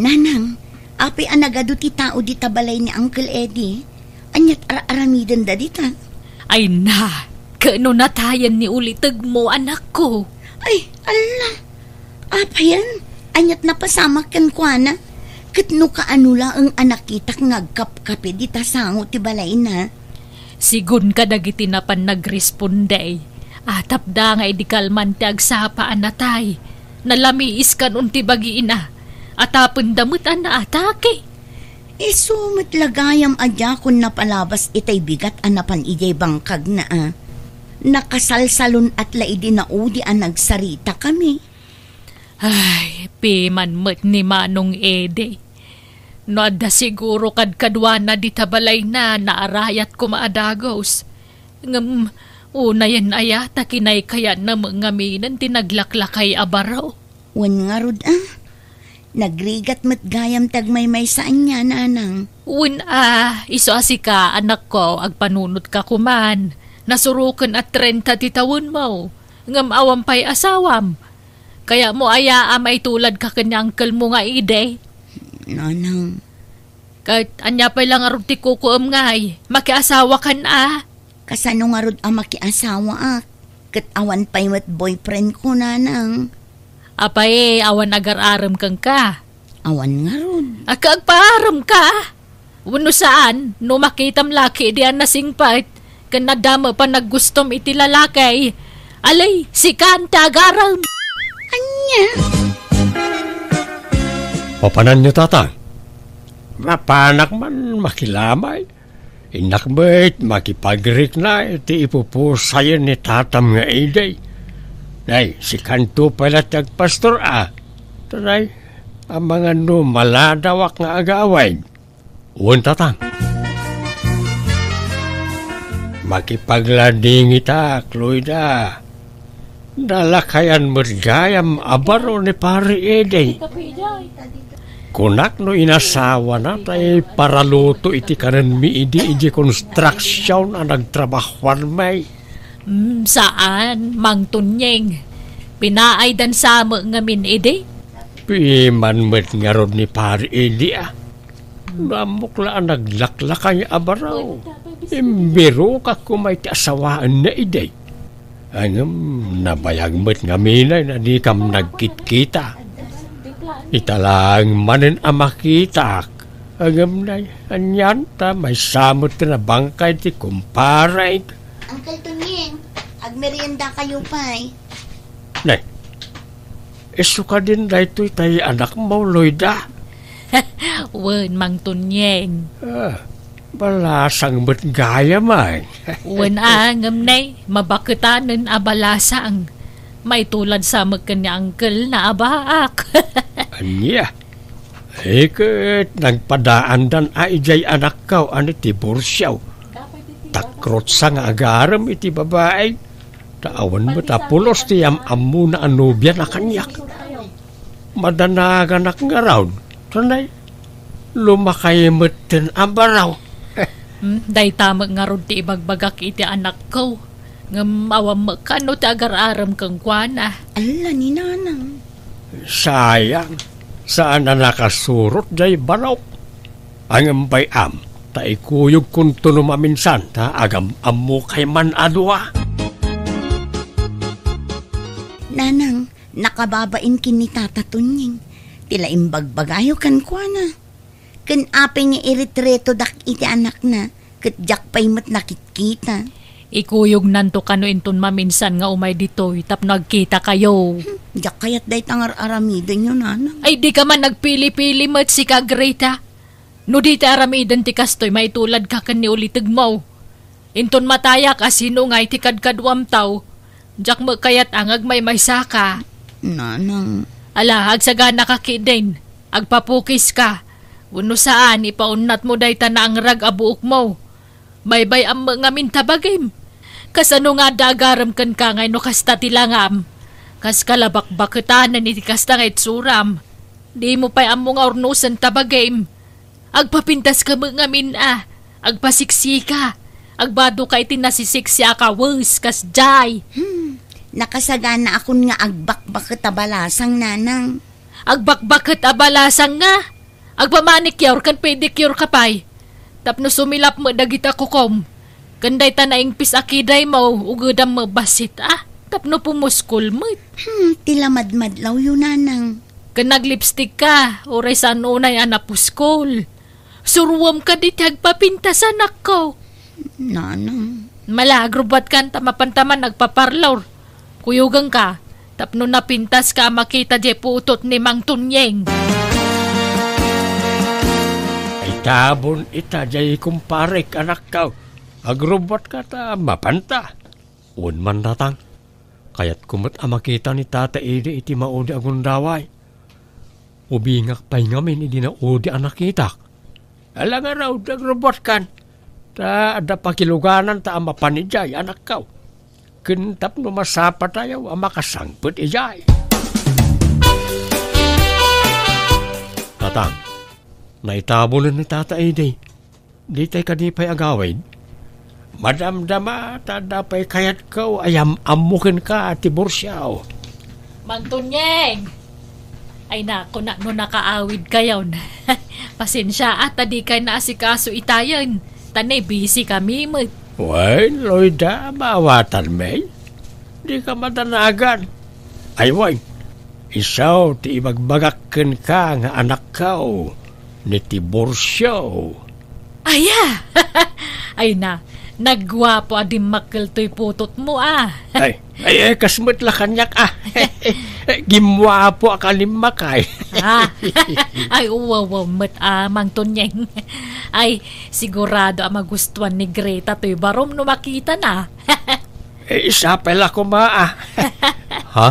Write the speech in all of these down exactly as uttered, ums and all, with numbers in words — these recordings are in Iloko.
Nanang, apay a nagadu ti tao dita balay ni Uncle Eddie? Aniat ar-aramidenda dita? Ay na, ket no natayen ni ulitegmo, anakko. Ay, alla! Apayen? Aniat napasamak kenkuana? Ket no kaano laeng a nakitak nga agkapkapi dita sango ti balayna? Sigun kadagiti napan nagresponde, atapda nga idi kalman ti agsapa a natay, nalamiis kanon ti bagina, atapenda met a naatake. Isu met la gayam a diakon napalabas itay bigat a napan idiay bangkagna a. Nakasalsalun-at la idi naudi a nagsaritakami. Ay, piman met ni Manong Ede. No adda siguro kadkaduana dita balayna, naarayat koma a dagus. Ngem, unayen aya ta kinaykayatna met ngaminen ti naglaklakay a baro? Wen ngarud a. Nagrigat met gayam ti agmaymaysa ania, nanang. Wen a, isu a sika, anakko, agpanunotka koman. Nasuroken a trenta ti tawenmo, ngem awan pay asawam. Kayatmo aya a maituladka ken ni uncle mo nga idi? Nanang. Ket ania pay la ngarud ti kukuem ngay? Makiasawakan a? Kasano ngarud a makiasawaak? Ket awan pay met boyfriend ko, nanang. Apay, awan agar-arem kenka? Awan ngarud. Agka agpaarem ka? Wenno saan, no makitam la ketdi a nasingpet, ken adda met panaggustom iti lalaki. Alay, sikan ti agarem. Ania? Papananyo, tata? Mapanak man makilamay. Innak met makipagrikna iti ipupusayen ni tatam nga idi. Nay, sikanto pay la ti agpastor a. Tanay, amangan no maladawak nga agawid. Wen, tata. Makipagladingitak, Loida. Nalakayan met gayam a baro ni Pari Ede. Kunak no inasawana tay paraluto iti kanenmi idi idiay construction a nagtrabahuanmi. Mm, saan, Mang Tunyeng. Pinaaydan sa met ngamin idi? Piman met ngarud ni Pari Ede a. No ammok la a naglaklakay a baro, imbirokak koma iti asawaenna idi. Ngem nabayag met ngamin a dikam nagkitkita. Ita laeng manen a makitak. Ngem nay, anian ta maysa met ti nabangkay ti kumparek. Uncle Tunyeng, agmeriendakayo pay. Nay, isu kadin daytoy tay anakmo, Loida? Wen, Mang Tunyeng. Ah, balasang met gayam. Wen a, ngem nay, mabaketanen a balasang. Maitulad sa met ken ni uncle na a baak. Ania? Iket nagpadaandan a idiay anakko a nitiborsio. Takrotsa nga agarem iti babai. Ta awan met a pulos ti am-ammona a nobiana kaniak. Madanaganak ngarud, tanay, lumakay metten a baro. Hmm, dayta met ngarud ti ibagbagak iti anakko. Ngem awan met kano ti agar-arem kenkuana. Alla ni nanang. Sayang, saan a nakasurot jay barok. Ngem bay-am, ta ikuyogkonto no maminsan, ta agam-ammokay man a dua. Nanang, nakababain ken ni Tata Tunying. Ti la imbagbagayo kenkuana. Ken apay nga iretretodak iti anakna, ket diak pay met nakitkita. Ikuyognanto kano inton maminsan nga umay ditoy tapno agkitakayo. Hmm, diak kayat dayta nga ar-aramidenyo, nanang. Ay, dika man nagpili-pili met, sika, Greta. No di ti aramiden ti kastoy, maituladka ken ni ulitegmo. Inton matayak a sino nga iti kadkaduamtaw, diak met kayat a nga agmaymaysaka. Nanang. Ala, agsaganaka ketdin. Agpapukiska. Wenno saan, ipaunnatmo dayta naangrag a buokmo. Baybay-am met ngamin ta bagim. Kasano nga adda agarem kenka ngay no kasta ti langam? Kas kalabakbaketanen iti kasta nga itsuram. Dimo pay ammo nga urnosen ta bagim. Agpapintaska met ngamin a, agpasiksika, agbadoka iti nasisiksi a kawes kasdiay. Hmm, nakasaganaakon nga agbakbaket a balasang, nanang. Agbakbaket a balasang nga. Agpamanicure ken pedicure ka pay. Tapno sumilap met dagita kukom. Ken dayta naingpis a kidaymo, ugedam met bassit, a. Tapno pumuskol met. Hmm, ti lamadmadlawyo, nanang. Ken naglipstick ka, uray saan unay a napuskol. Suruem kadi ti agpapintas, anakko. Nanang. Mala, agrubbuatkan ta mapantaman agpaparlor. Kuyogenka, tapno napintaska a makita diay putot ni Mang Tunyeng. Itabon ita diay kumparek, anakko. Agrubbuatka ta mapanta. Wen man, tatang. Kayatko met a makita ni Tata Idi iti maudi a gundaway. Ubingak pay ngamin idi naudi a nakitak. Ala ngarud, agrubbuatkan. Ta adda pakilugananta a mapan idiay, anakko. Ken tapno masapatayo a makasangpet idiay. Tatang, naitabulen ni Tata Idi. Ditay kadi pay agawid? Madamdama ta adda pay kayatko a yam-ammo kenka, Tiburcio. Mang Tunyeng! Ay, naku, na, no nakaawidkayon. Pasensia, a, ta dikay naasikaso itayen. Ta ne, busy kami met. Wen, Loida, maawatanmi. Dika madanagan. Ay, wen, isu ti ibagbagak kenka nga anakko, ni Tiburcio. Aya! Ay na, nagguapo a dimmakkel toy putotmo, a. Ay, ay, ay, kas met la kaniak, a. Gimmuapo a kalimmakay. A. Ay, uwaw, uwaw met, a, Mang Tunyeng. Ay, sigurado a magustuan ni Greta toy barom no makitana. Eh, sapay la koma, a. Ha?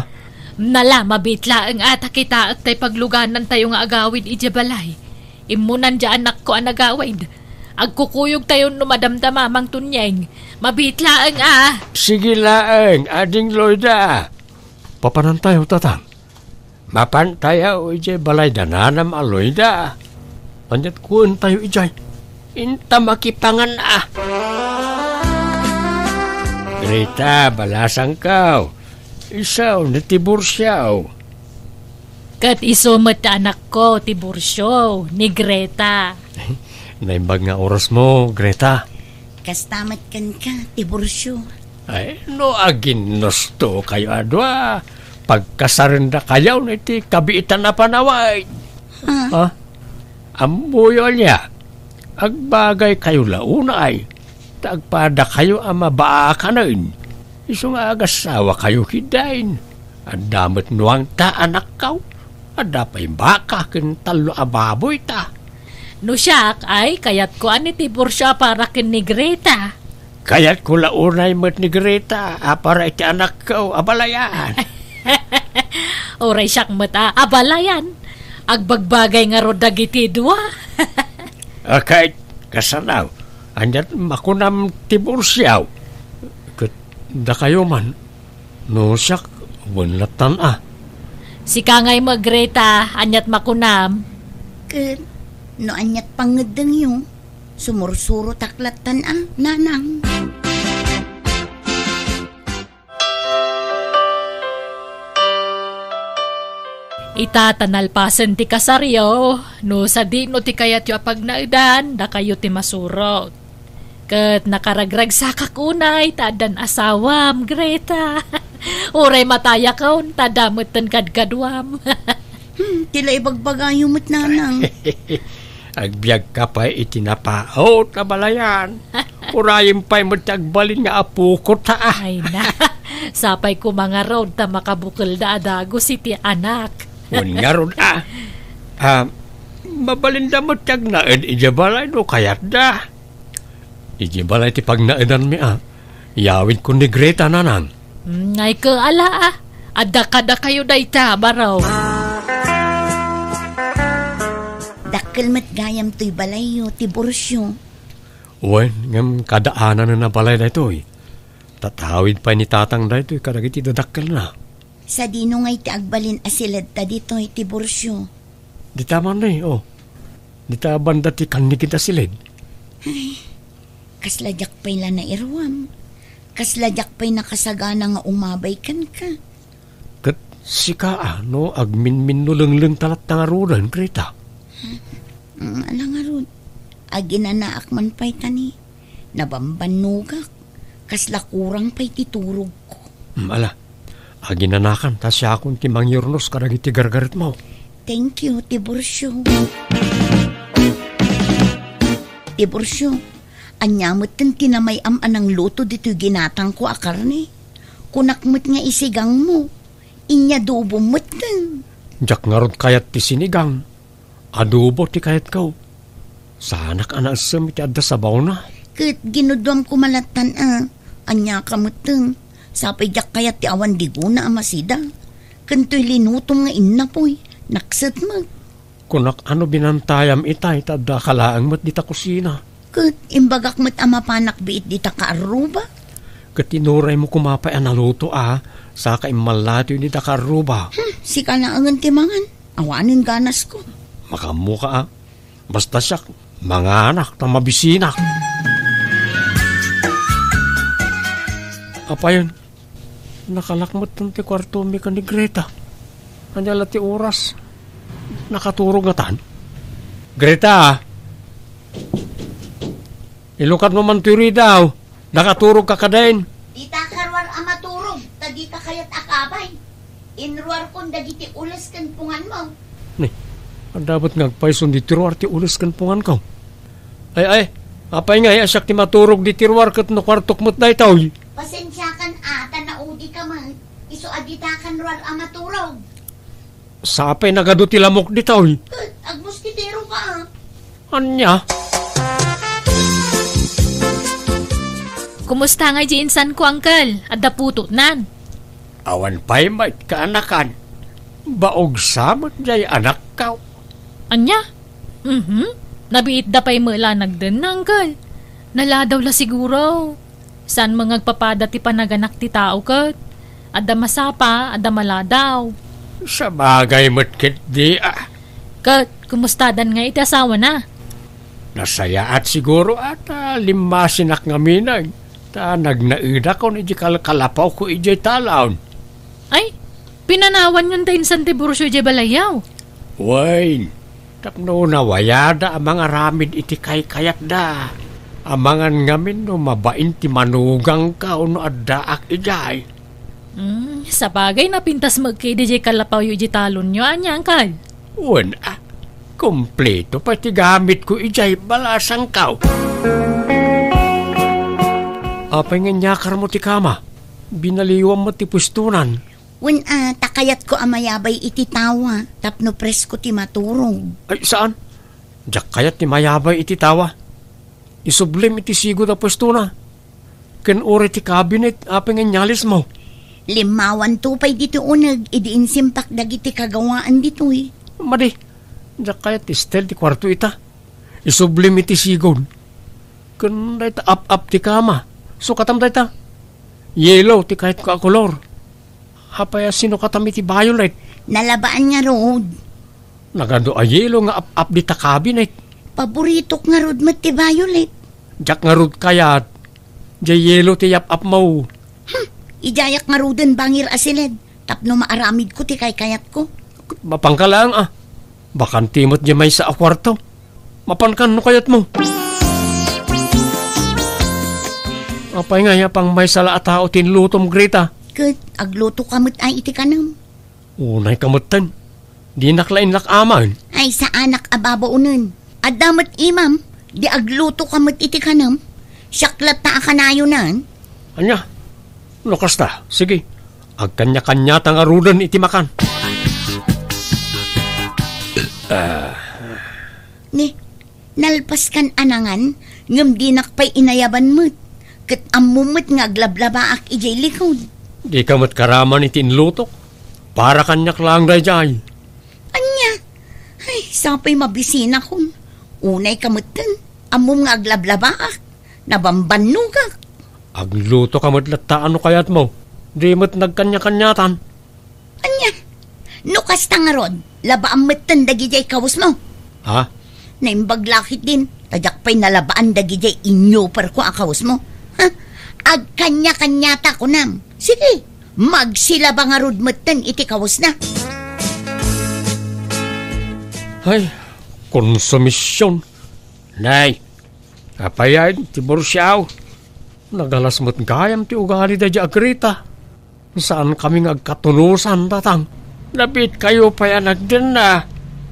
Nala, mabiit laeng a ta kitaek tay pagluganantayo nga agawid idiay balay. Immunan diay anakko a nagawid. Agkukuyogtayon no madamdama, Mang Tunyeng. Mabiit laeng a. Sige laeng, Ading Loida. Papanantayo, tatang. Mapantayo idiay balay da nanam a Loida. Aniat kuentayo idiay? Inta makipangan a. Greta, balasangko. Isu ni Tiburcio. Ket isu met ti anakko, Tiburcio, ni Greta. Naimbag nga orasmo, Greta. Kasta met kenka, Tiburcio. Ay, no aginnustokayo a dua, pagkasarendakayon iti kabiitan a panawen. Ah. Ha? Ammoyo ania, agbagaykayo la unay, ta agpadakayo a mabaakanen. Isu nga agasawakayo ketdin. Adda met nuangta, anakko. Adda pay baka ken tallo a baboyta. No siak, ay, kayatko a ni Tiburcio a para ken ni Greta. Kayatko la unay met ni Greta a para iti anakko a balayan. Uray siak met a, a balayan. Agbagbagay ngarud dagiti dua. A, ket kasano, aniat makunam, Tiburcio? Ket dakayo man, no siak, wen lattan a. Sika ngay met, Greta, aniat makunam? Ket no aniat pangngeddengyo, sumursurotak lattan a, nanang. Ita ta nalpasen ti kasaryo, no sadino ti kayatyo a pagnaedan, dakayo ti masurot. Ket nakaragragsakak unay ta addan asawam, Greta. Uray matayakon, ta adda metten kadkaduam. Hmm, ti la ibagbagayo met, nanang. Agbiagka pay iti napaut a balayan. Urayem pay met ti agbalin nga apokota, a. Ay na, sapay koma ngarud ta makabukelda a dagus iti anak. Wen ngarud, a. A, mabalinda met ti agnaed idiay balay no kayatda. Idiay balay ti pagnaedanmi, a. Iyawidko ni Greta, nanang. Mm, ay ket ala, a. Adda kadakayo dayta, baro. Dakkel met gayam toy balayyo, Tiburcio. Wen, ngem kadaananen a balay daytoy. Tatawid pay ni tatang daytoy kadagiti dadakkelna. Sadino ngay ti agbalin a siledta ditoy, Tiburcio? Dita man, eh, oh. Dita banda ti kannigid a siled. Ay, kasla diak pay la nairuam. Kasla diak pay nakasagana nga umabay kenka. Ket Sika a, no agminminno lengleng ta latta ngaruden, Greta? Mm, ala ngarud, aginanaak man pay ta ni, nabambannogak, kasla kurang pay ti turogko. Mm, ala, aginanakan ta siakon ti mangyurnos kadagiti gargaretmo. Thank you, Tiburcio. Tiburcio, ania metten ti namay-am a nangluto ditoy ginatangko a karne? Kunak met nga isigangmo, inyadobom metten. Diak ngarud kayat ti sinigang. Adobo ti kayatko. Saanak a naessem iti adda sabawna. Ket ginuduam koma lattan a, ania ka metten? Sapay diak kayat ti awan digona a masida. Ken toy linutom nga innapoy, nakset met. Kunak a no binantayam itay ta addaka laeng met dita kusina. Ket imbagak met a mapanak biit dita kaarruba. Ket inuraymo koma pay a naluto a, saka immallatoy dita kaarruba. Hmm, sika laengen ti mangan. Awanen ganasko. Makaammoka a. Basta siak, manganak ta mabisinak. Apayen, nakalak metten ti kuartomi ken ni Greta. Ania la ti oras? Nakaturog ngatan? Greta! Ilukatmo man toy ridaw. Nakaturogka kadin? Dita ka ruar a maturog, ta dika kayat a kabay. Inruarkon dagiti ules ken punganmo. Ni, adda met nga agpayson diti ruar ti ules ken punganko. Ay, ay, apay ngay a siak ti maturog diti ruar ket no kuartok met daytoy? Pasensiakan a, ta naudika met. Isu a dita kan ruar a maturog. Sapay nagadu ti lamok ditoy. Ket agmuskitero ka. Ania? Kumusta ngay di insanko, Uncle? Adda putotnan? Awan pay met kaanakan. Baog sa met jay anakko. Ania? Mhm. Nabiitda pay met la nagdenna, Uncle. Naladaw la siguro. Saan met nga agpapada ti panaganak ti tao ket adda masapa, adda maladaw. Sabagay met ketdi a. Ket kumustadan ngay iti asawana? Nasayaat siguro a ta limmasinak ngamin, ta nagnaedakon iti kalkalapawko idiay talon. Ay, pinanawanyon ta insan ti burso idiay balayyo? Wen, tapno nawayada a mangaramid iti kaykayatda. Amangan ngamin no mabain ti manugangka wenno addaak idiay. Hmm, sabagay napintas met ketdi diay kalapawyo idiay talonyo, ania, Uncle? Wen, a, kompleto pay ti gamitko idiay balasangko. Apay nga inyakarmo ti kama? Binaliwam met ti puestonan. Wen a, ta kayatko a mayabay iti tawa tapno presko ti maturog. Ay, saan? Diak kayat ti mayabay iti tawa. Isublim iti sigud a puestona. Ken uray ti cabinet, apay nga inyalismo? Limmawanto pay ditoy uneg idi insimpak dagiti kagawaan ditoy. Madi, diak kayat ti style ti kuarto ita. Isublim iti sigud. Ken dayta ap-ap ti kama. Sukatam dayta. Yellow ti kayatko a kolor. Apay a sinukatam iti violet? Nalabaan ngarud. Nagadu a yellow nga ap-ap dita cabinet. Paboritok ngarud met ti violet. Diak ngarud kayat. Diay yellow ti yap-apmo. Hmm, idiayak ngaruden bangir a siled tapno maaramidko ti kaykayatko. Mapanka laeng a. Bakante met diay maysa a kuarto. Mapankan no kayatmo. Apay nga, apang maysa la a tao ti inlutom, Greta? Ket aglutoka met ay iti kanem. Unayka metten. Dinak la innak aman. Ay, saanak a babaonen. Adda met imam, di aglutoka met iti kanem. Siak latta a kanayonan. Ania? No kasta, sige. Agkanya-kanyata ngaruden iti makan. Ah. Ni, nalpaskan a nangan, ngem dinak pay inayaban met. Ket ammom met nga aglablabaak idiay likod. Dika met karaman iti inlutok. Para kaniak laeng daydiay. Ania? Ay, sapay mabisinakon. Unayka metten, ammom nga aglablabaak. Nabambannogak. Aglutoka met latta a no kayatmo. Di met nagkanya-kanyatan. Ania? No kasta ngarud, labaam metten dagidiay kawesmo. Ha? Naimbag la ketdin, ta diak pay nalabaan dagidiay inyoperko a kawesmo. Ha? Agkanya-kanyata, kunam. Sige, Magsilaba ngarud metten iti kawesna. Ay, konsumision. Nay, apayen, Tiburcio? Nagalas met gayam ti ugali daydi a Greta. Saan kami nga agkatunosan, tatang. Nabiit kayo pay a nagdenna.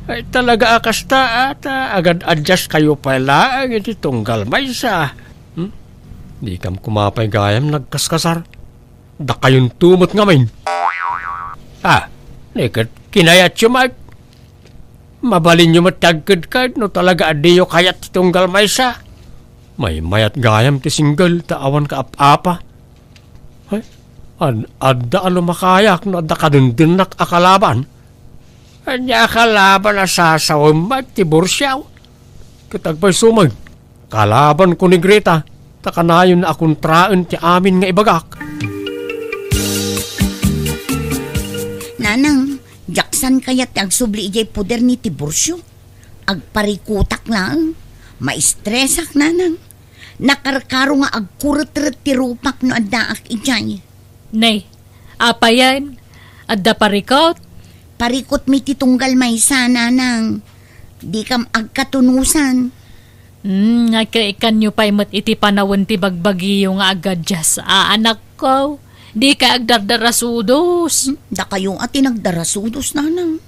Ay, talaga a kasta, ata agad-adjust kayo pay laeng iti tunggal maysa. Hmm? Di kam kumapay gayam nagkaskasar. Dakayonto met ngamin. Ah, ni ket kinayatyo met. Mabalinyo met ti agkedked no talaga a diyo kayat ti tunggal maysa. Maymayat gayam ti single ta awan kaap-apa. Ay, ad-, adda a lumakayak no adda kadendennaka a kalaban. Ania a kalaban a sasawem met, Tiburcio? Ket agpayso met, kalabanko ni Greta, ta kanayon a kontraen ti amin nga ibagak. Nanang, diak saan kayat ti agsubli idiay poder ni Tiburcio. Agparikutak laeng. Maistresak, nanang. Nakarkaro nga agkuretret ti rupak no addaak idiay. Nay, apayen? Adda parikut? Parikutmi ti tunggal maysa, nanang. Dikam agkatunosan. Hmm, nga kaikanyo pay met iti panawen ti bagbagiyo nga agaddias, a, anakko. Dikay agdardarasudos. Hmm, dakayo a ti nagdarasudos, nanang.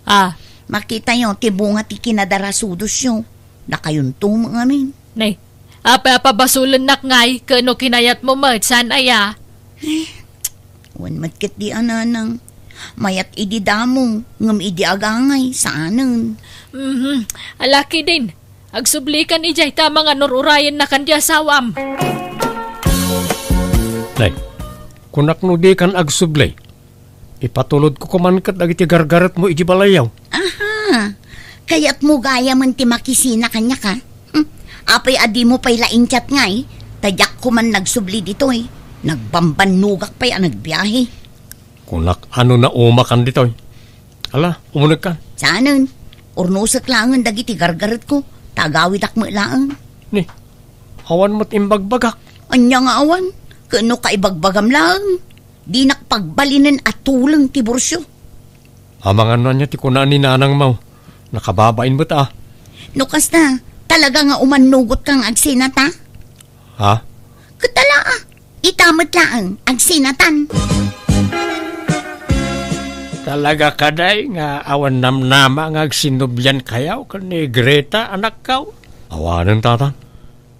Ah. Makitayo ti bunga ti kinadarasudosyo. Dakayonto met ngamin. Nay, apay a pabasolennak ngay, ket no kinayatmo met, saan aya? Eh, wen met ket di a, nanang. Mayat idi damo, ngem idi agangay, saanen. Mhm. Alakiden, agsublikan idiay ta amangan no ur-urayennakan di asawam. Nay, kunak no dikan agsubli. Ipatulodko koman ket dagiti gargaretmo iti balayyo. Aha. Kayatmo gayamen ti makisina kaniak, a? Hmm. Apay a dimo pay la in-chat ngay? Ta diak koman nagsubli ditoy. Nagbambannogak pay a nagbiahe. Kunak a no naumakan ditoy. Ala, umunegkan. Saanen? Urnosek laengen dagiti gargaretko. Ta agawidak met laeng. Ni, awan met imbagbagak. Ania nga awan? Ket no kaibagbagam laeng. Dinak pagbalinen a tuleng ti Burcio. Amangan no ania ti kuna ni nanangmo. Nakababain met a. No kasta, talaga nga umannugotka nga agsinata? Ha? Ket ala a, ita met laeng, agsinatan. Talaga kadi nga awan namnama nga agsinnobiankayo ken ni Greta, anakko? Awanen, tatang.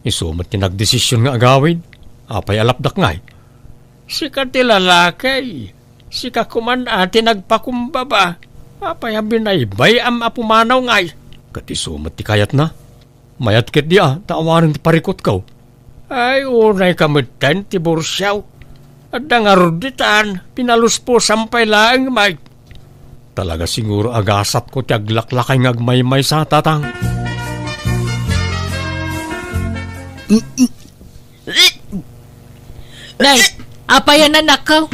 Isu met ti nagdesision nga agawid. Apay a lapdak ngay? Sika ti lalaki. Sika koman a ti nagpakumbaba. Apay a binaybay-am a pumanaw ngay? Ket isu met ti kayatna. Mayat ketdi a ta awanen ti parikutko. Ay, unayka metten ti Burcio. Adda ngarud ditan, pinaluspusam pay laeng met. Talaga siguro a gasatko ti aglaklakay nga agmaymaysa, tatang. Nay, apayan, anakko?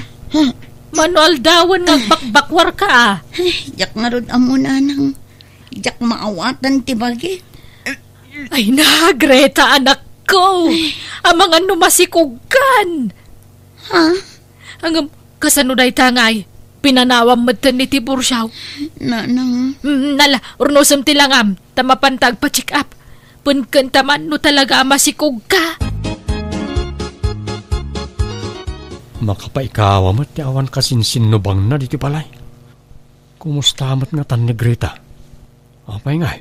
Mano aldawen nga agbakbakwarka, a? Ay, diak ngarud ammo, nanang. Diak maawatan ti bagi. Ay na, Greta, anakko. Amangan no masikogkan. Ha? Ngem, kasano dayta ngay? Pinanawam metten ni Tiburcio. Nanang. Mm, nala, urnosem ti langam, ta mapanta agpa-check up. Penkenta man no talaga a masikogka. Makapaikawa met ti awan kasinsinnubangna ditoy balay. Kumusta met ngatan ni Greta? Apay ngay?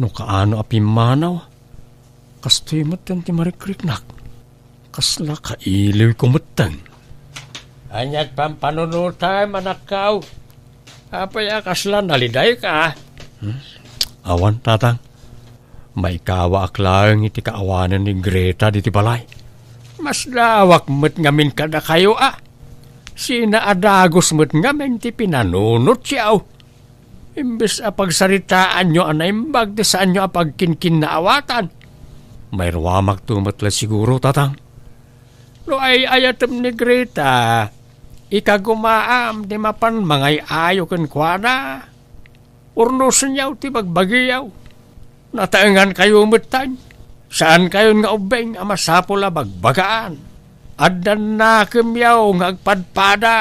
No kaano a pimmanaw, kastoy metten ti marikriknak. Kasla kailiwko metten. Aniat pampanunotam, anakko? Apay a kasla nalidayka? Hmm? Awan, tatang. Maikawaak laeng iti kaawanen ni Greta ditoy balay. Masdaawak met ngamin kadakayo, a. Sinaadagus met ngamin ti pinanunotyo. Imbes a pagsaritaanyo a naimbag ti saanyo a pagkinkinnaawatan, mairuamakto met la siguro, tatang. No ay-ayatem ni Greta, ikagumaam ti mapan mangay-ayo kenkuana. Urnosenyo ti bagbagiyo. Nataengankayo metten. Saankayon nga ubbing a masapul a bagbagaan. Addan nakemyo nga agpadpada.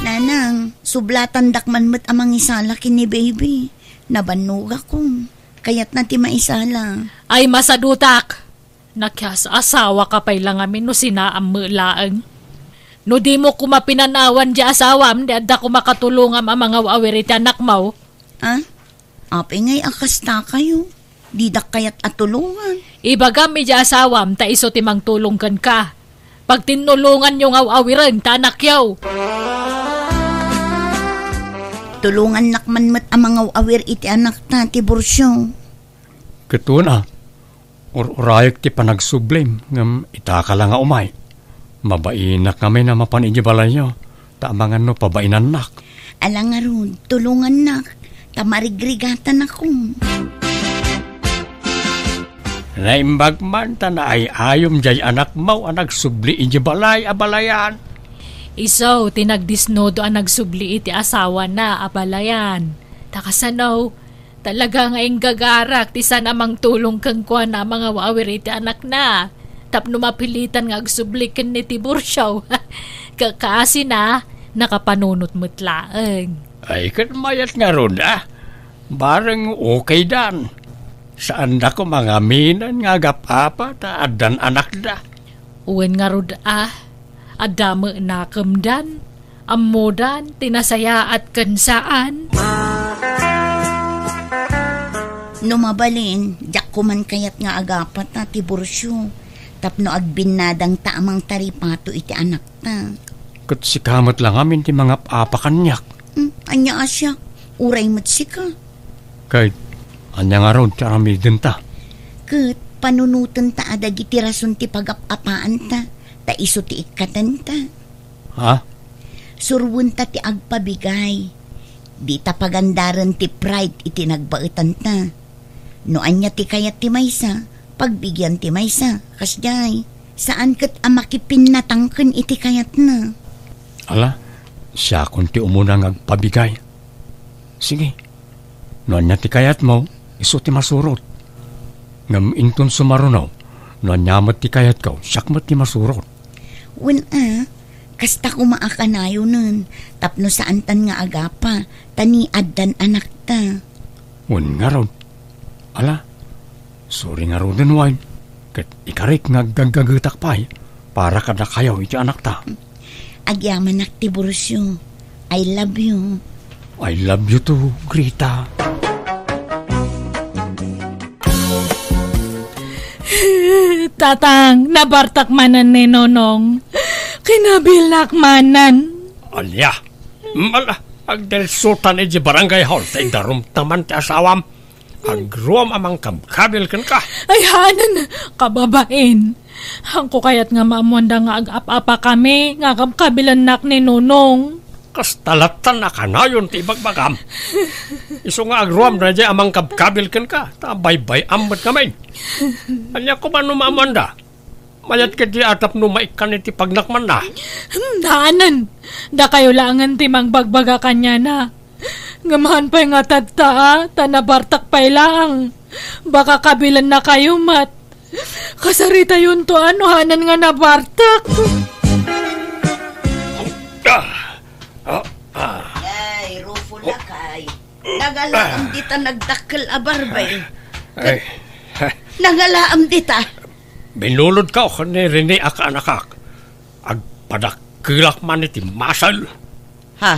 Nanang, sublatandak man met a mangisala ken ni Baby. Nabannogakon. Kayatna ti maisala. Ay, masadutak! Nakias-asawaka pay la ngamin no sinaam met laeng. No dimo koma pinanawan diay asawam, di adda koma katulongam a mangaw-awir iti anakmo. Ah? Apay ngay a kastakayo? Didak kayat a tulongan. Ibagam idiay asawam ta isu ti mangtulong kenka. Pagtinnulonganyo nga aw-awiren ta anakyo. Tulongannak man met a mangaw-awir iti anakta, Tiburcio. Ket una, ur-urayek ti panagsublim, ngem itaka la nga umay. Mabainak ngamin a mapan idiay balayyo, ta amangan no pabainannak. Ala ngarud, tulongannak, ta marigrigatanakon. Naimbag man ta naay-ayom diay anakmo a nagsubli idiay balay a balayan. Isu ti nagdisnudo a nagsubli iti asawana a balayan. Ta kasano, talaga nga inggagarak ti saan a mangtulong kenkuana a mangaw-awir iti anakna tapno mapilitan nga agsubli ken ni Tiburcio. Kakasina, nakapanunot met laeng. Ay, ket mayat ngarud, a. Bareng okaydan. Saanda koma nga aminen nga agap-apa ta addan anakda. Wen ngarud, a. Adda met nakemdan. Ammodan ti nasayaat ken saan. No mabalin, diak koman kayat nga agapata, Tiburcio, tapno agbinnadangta a mangtaripato iti anakta. Ket sika met la ngamin ti mangap-apa kaniak. Hmm, ania a siak? Uray met sika. Ket ania ngarud ti aramidenta? Ket panunotenta a dagiti rason ti pagap-apaanta, ta isu ti ikkatanta. Ha? Surwenta ti agpabigay. Dita pagandaren ti pride iti nagbaetanta. No ania ti kayat ti maysa, pagbigian ti maysa. Kasdiay, saan ket a makipinnatangken iti kayatna. Ala, siakon ti umuna nga agpabigay. Sige, no ania ti kayatmo, isu ti masurot. Ngem inton sumaruno, no ania met ti kayatko, siak met ti masurot. Wen a, kasta koma a kanayonen, tapno saantan nga agapa, ta ni addan anakta. Wen ngarud, ala, suri ngaruden wen, ket ikarik nga aggaggagetak pay para kadakayo iti anakta. Agyamanak, Tiburcio. I love you. I love you too, Grita. Tatang, nabartak manen ni Nonong. Kinabilak manen. Ania? Mala, agdalsutan iti barangay hall, ta idarumta man ti asawam. Agruam a mangkabkabil kenka. Ay, hanan, kababain. Haanko kayat nga maammoanda nga agap-apakami nga kabkabilennak ni Nonong. Kasta lattan a kanayon ti ibagbagam. Isu nga agruam daydiay a mangkabkabil kenka, ta baybay-am met ngamin. Ania koma no maammoanda? Mayat ketdi a tapno maikkan iti pagnakmanna. Hmm, hanan. Dakayo laengen ti mangbagbaga kaniana. Ngem haan pay nga tatta, a, ta nabartak pay laeng. Baka kabilennakayo met. Kasaritayon to, a, no hanan nga nabartak. Ah, ah, ah. Ay, Rufo lakay. Nangalaam dita nagdakkel a barbay. Ay. Nangalaam dita. Binulodko ken ni Rene a kaanakak. Agpadakkelak man iti masal. Ha?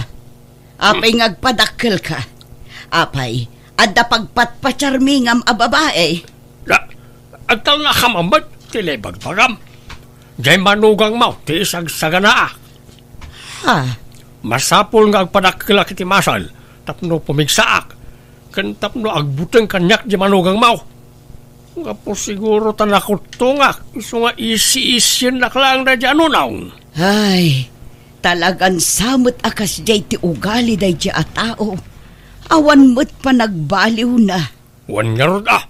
Apay nga agpadakkelka? Apay, adda pagpatpatiarmi ngem a babai? Da, agtalnakam met ti ibagbagam. Diay manugangmo ti isagsaganaak. Ha? Masapul nga agpadakkelak iti masal tapno pumigsaak, ken tapno agbuteng kaniak diay manugangmo. Gapu siguro ta nakuttongak, isu nga isi-isiennak laeng daydiay a nunong. Ay, talagan sa met a kasdiay ti ugali daydiay a tao. Awan met panagbaliwna. Wen ngarud a,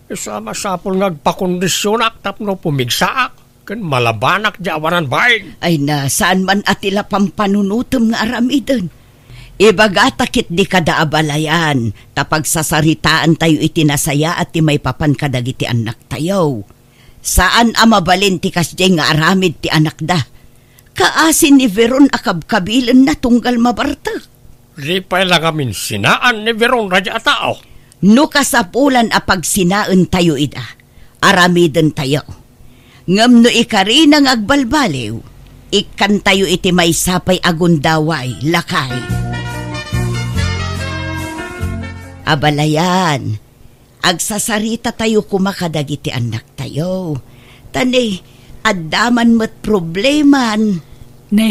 isu a masapul nga agpakondisionak tapno pumigsaak ken malabanak diay awanan bain. Ay na, saan man a ti la pampanunotem nga aramiden. Ibagata ketdi kada abalayan, ta pagsasaritaantayo iti nasayaat ti maipapan kadagiti annaktayo. Saan a mabalin ti kasdiay nga aramid ti anakda. Kaasi ni Veron a kabkabilenna tunggal mabartek. Di pay la ngamin sinaan ni Veron daydiay a tao. No kasapulan a pagsinaentayo ida, aramidentayo. Ngem no ikarina nga agbalbaliw, ikkantayo iti maysa pay a gundaway, lakay. Abalayan, agsasaritatayo koma kadagiti annaktayo. Ta ne, adda man met probleman. Ne,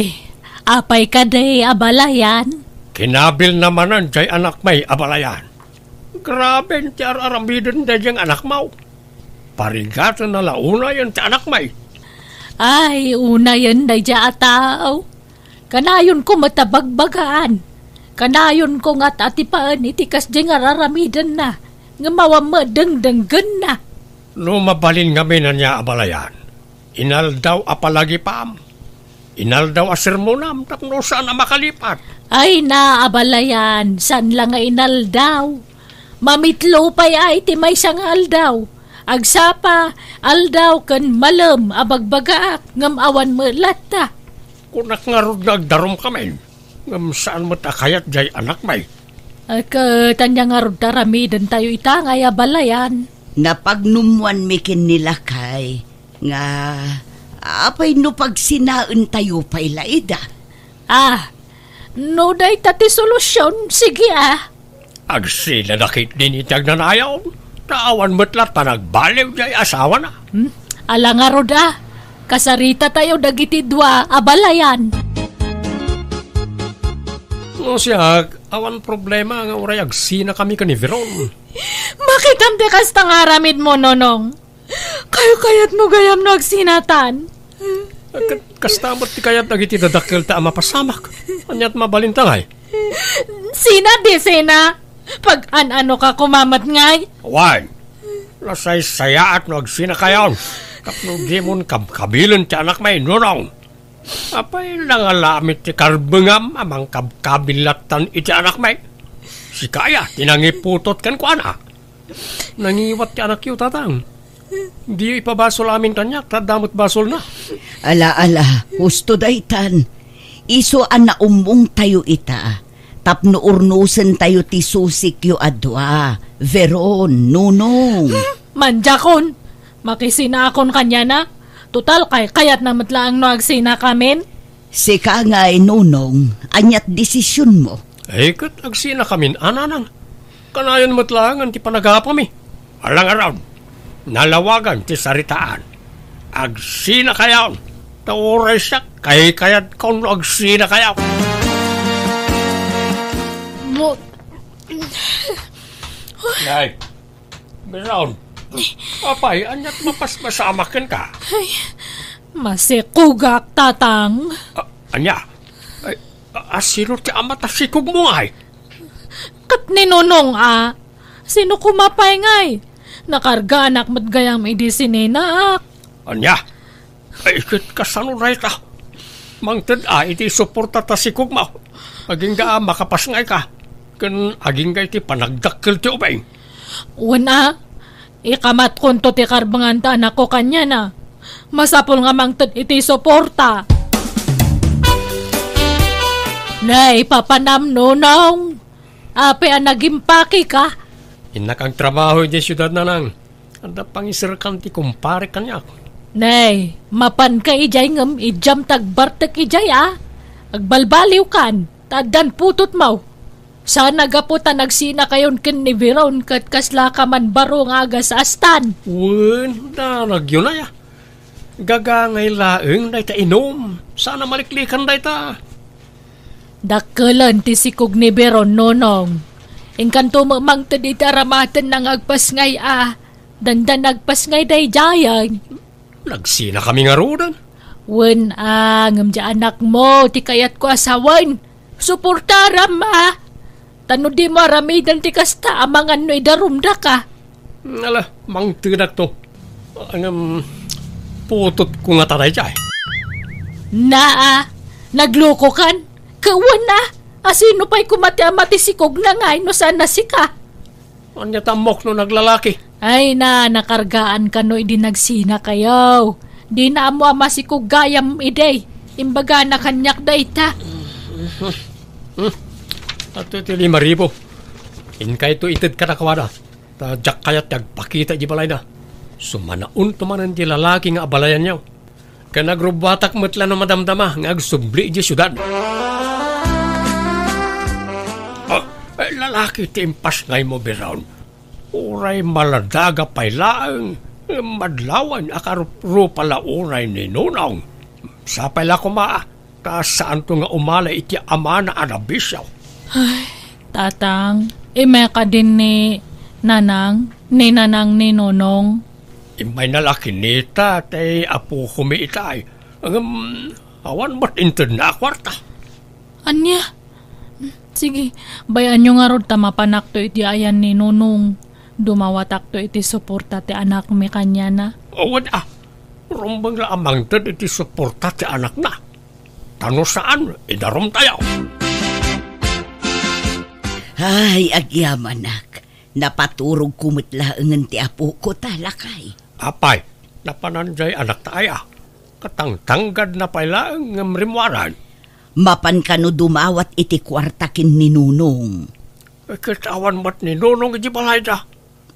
apay kadi, abalayan? Kinabilna manen jay anakmi, abalayan. Grabe ti ar-aramiden daydiay nga anakmo. Parigatenna la unayen ti anakmi. Ay, unayen daydiay a tao. Kanayonko met a bagbagaan. Kanayonko nga at-atipaen iti kasdiay nga ar-aramidenna, ngem awan met dengdenggenna. No mabalin ngamin ania, abalayan, inaldaw a palagipam. Inaldaw a sermonam tapno saan a makalipat. Ay na, abalayan, saan la nga inaldaw. Mamitlo pay a iti maysa nga aldaw. Agsapa, aldaw ken malem a bagbagaak, ngem awan met latta. Kunak ngarud nga agdarumkamin, ngem saan met a kayat jay anakmi. Ay, ket ania ngarud ti aramidentayo ita ngay, abalayan? Napagnummoanmi ken ni lakay nga apay no pagsinaentayo pay la ida. Ah, no dayta ti solusion, sige, ah. Agsinada ketdin iti agnanayon, ta awan met latta nagbaliw jay asawana. Hmm? Ala ngarud, ah. Kasaritatayo dagiti dua, abalayan. No siak, awan problema nga uray agsinakami ken ni Veron. Makitam ti kasta nga aramidmo, Nonong. Kayo-kayatmo gayam no agsinatan? Ket kasta met ti kayat dagiti dadakkelta a mapasamak. Aniat mabalinta ngay? Sina di sina? Pag-an-anoka koma met ngay? Wen, nasaysayaat no agsinakayon tapno dimon kabkabilen ti anakmi, Nonong. Apay, nangalamit ti karbengam a mangkabkabil lattan iti anakmi? Sika aya ti nangiputot kenkuana? Nangiwat ti anakyo, Tatang. Diyo ipabasol amin kaniak, ta adda met basolna. Ala, ala, husto daytan. Isu a naummongtayo ita, tapno urnosentayo ti susikyo a dua, Veron, Nonong. Hmm, mandiakon. Makisinakon kaniana. Total, kaykayatna met laeng no agsinakamin. Sika ngay, Nonong, aniat desisionmo? Ay, ket agsinakamin a, Nanang. Kanayon met laengen ti panagapumi. Ala ngarud, nalawagan ti saritaan. Agsinakayon, ta uray siak, kaykayatko no agsinakayo. Mo- Nay, Veron, apay, aniat mapaspasamak kenka? Ay, masikogak, Tatang. A-, ania? Ay, a-, asino ti ama ta sikogmo ngay? Ket ni Nonong a, sino koma pay ngay? Nakargaanak met gayam idi sininaak. Ania? Ay, ket kasano dayta? Mangted a iti suporta ta sikogmo. Agingga a makapasngayka. Ken agingga iti panagdakkel ti ubing. Wen a, ikamatkonto ti karbengan ta anakko kaniana. Masapul nga mangted iti suporta. Nay, papanam, Nonong. Apay a nagimpakeka? Innak agtrabaho idiay siudad, Nanang. Adda pangiserkan ti kumpare kaniak. Nay, mapanka idiay ngem idiam ta agbartek idiay a. Agbalbaliwkan, ta addan putotmo. Saan a gapu ta nagsinakayon ken ni Veron ket kaslaka man baro nga agasastan. Wen, daragyo nay a. Gagangay laeng dayta inum. Saan a maliklikan dayta. Dakkelen ti sikog ni Veron, Nonong. Inkanto met mangted iti aramatenna nga agpasngay a, dandan agpasngay daydiayen. Nagsinakami ngaruden. Wen a, ngem diay anakmo ti kayatko a sawen. Suportaram a. Ta no dimo aramiden ti kasta, amangan no idarumdaka. Ala, mangtedakto. Ngem, putotko ngata daydiay. Naa, naglokokan. Kawan a. Asino pay koma ti ama ti sikogna ngay no saan a sika? Ania ti ammok no naglalaki? Ay na, nakargaan kano idi nagsinakayo. Dina ammo a masikog gayam idi. Imbagana kaniak dayta. Hmm. Adtoy ti lima ribu. Inkayto ited kadakuada. Ta diak kayat ti agpakita idiay balayda. Sumanaonto manen ti lalaki nga abalayanyo. Ken agrubbuatak met la no madamdama nga agsubli idiay siudad. Ah, eh, lalaki ti impasngaymo, Biron. Uray maladaga pay laeng, madlawan a karupa la uray ni Nonong. Sapay la koma, ta saanto nga umala iti amana a nabisio. Ay, Tatang, immay kadin ni Nanang, ni Nanang ni Nonong. Immayna la kinita ti apokomi itay. Ngem, awan met intedna a kuarta. Ania? Sige, bay-anyo ngarud ta mapanakto iti ayan ni Nonong. Dumawatakto iti suporta ti anakmi kaniana. Awan a. Rumbeng la a mangted iti suporta ti anakna. Ta no saan, idarumtayo. Ay, agyamanak. Napaturogko met laengen ti apoko ta, lakay. Apay, napanan jay anakta aya? Katangtanggadna pay laeng ngem rimmuaran. Mapan kano dumawat iti kuarta ken ni Nonong? Ket awan met ni Nonong iti balayda.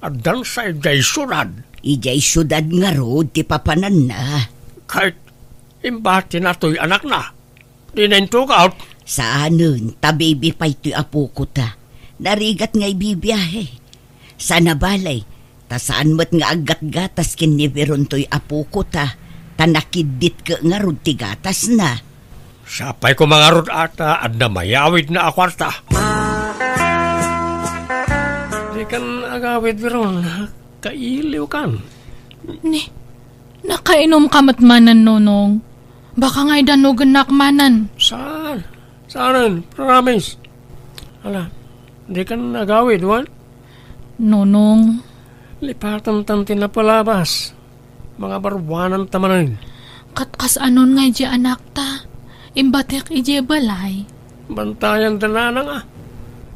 Addansa idiay siudad. Idiay siudad ngarud ti papananna. Ket imbatinna toy anakna. Dina intugaw? Saanen, ta bibi pay toy apoko ta. Narigat nga ibibiahe. Saan a balay, ta saan met nga aggatgatas ken ni Biron toy apoko ta, ta nakiddit ket ngarud ti gatasna. Sapay koma ngarud a ta adda mayawidna a kuarta. Dikan agawid, Biron. Kailiwkan. Ni, nakainom ka met manen, Nonong. Baka ngay danugennak manen. Saan? Saan? Promise. Ala, dikan agawid, wen? Nonong. Lipatantan ti napalabas. Mangabaruananta manen. Ket kasano ngay di anakta? Imbatek idiay balay. Bantayanda nanang a.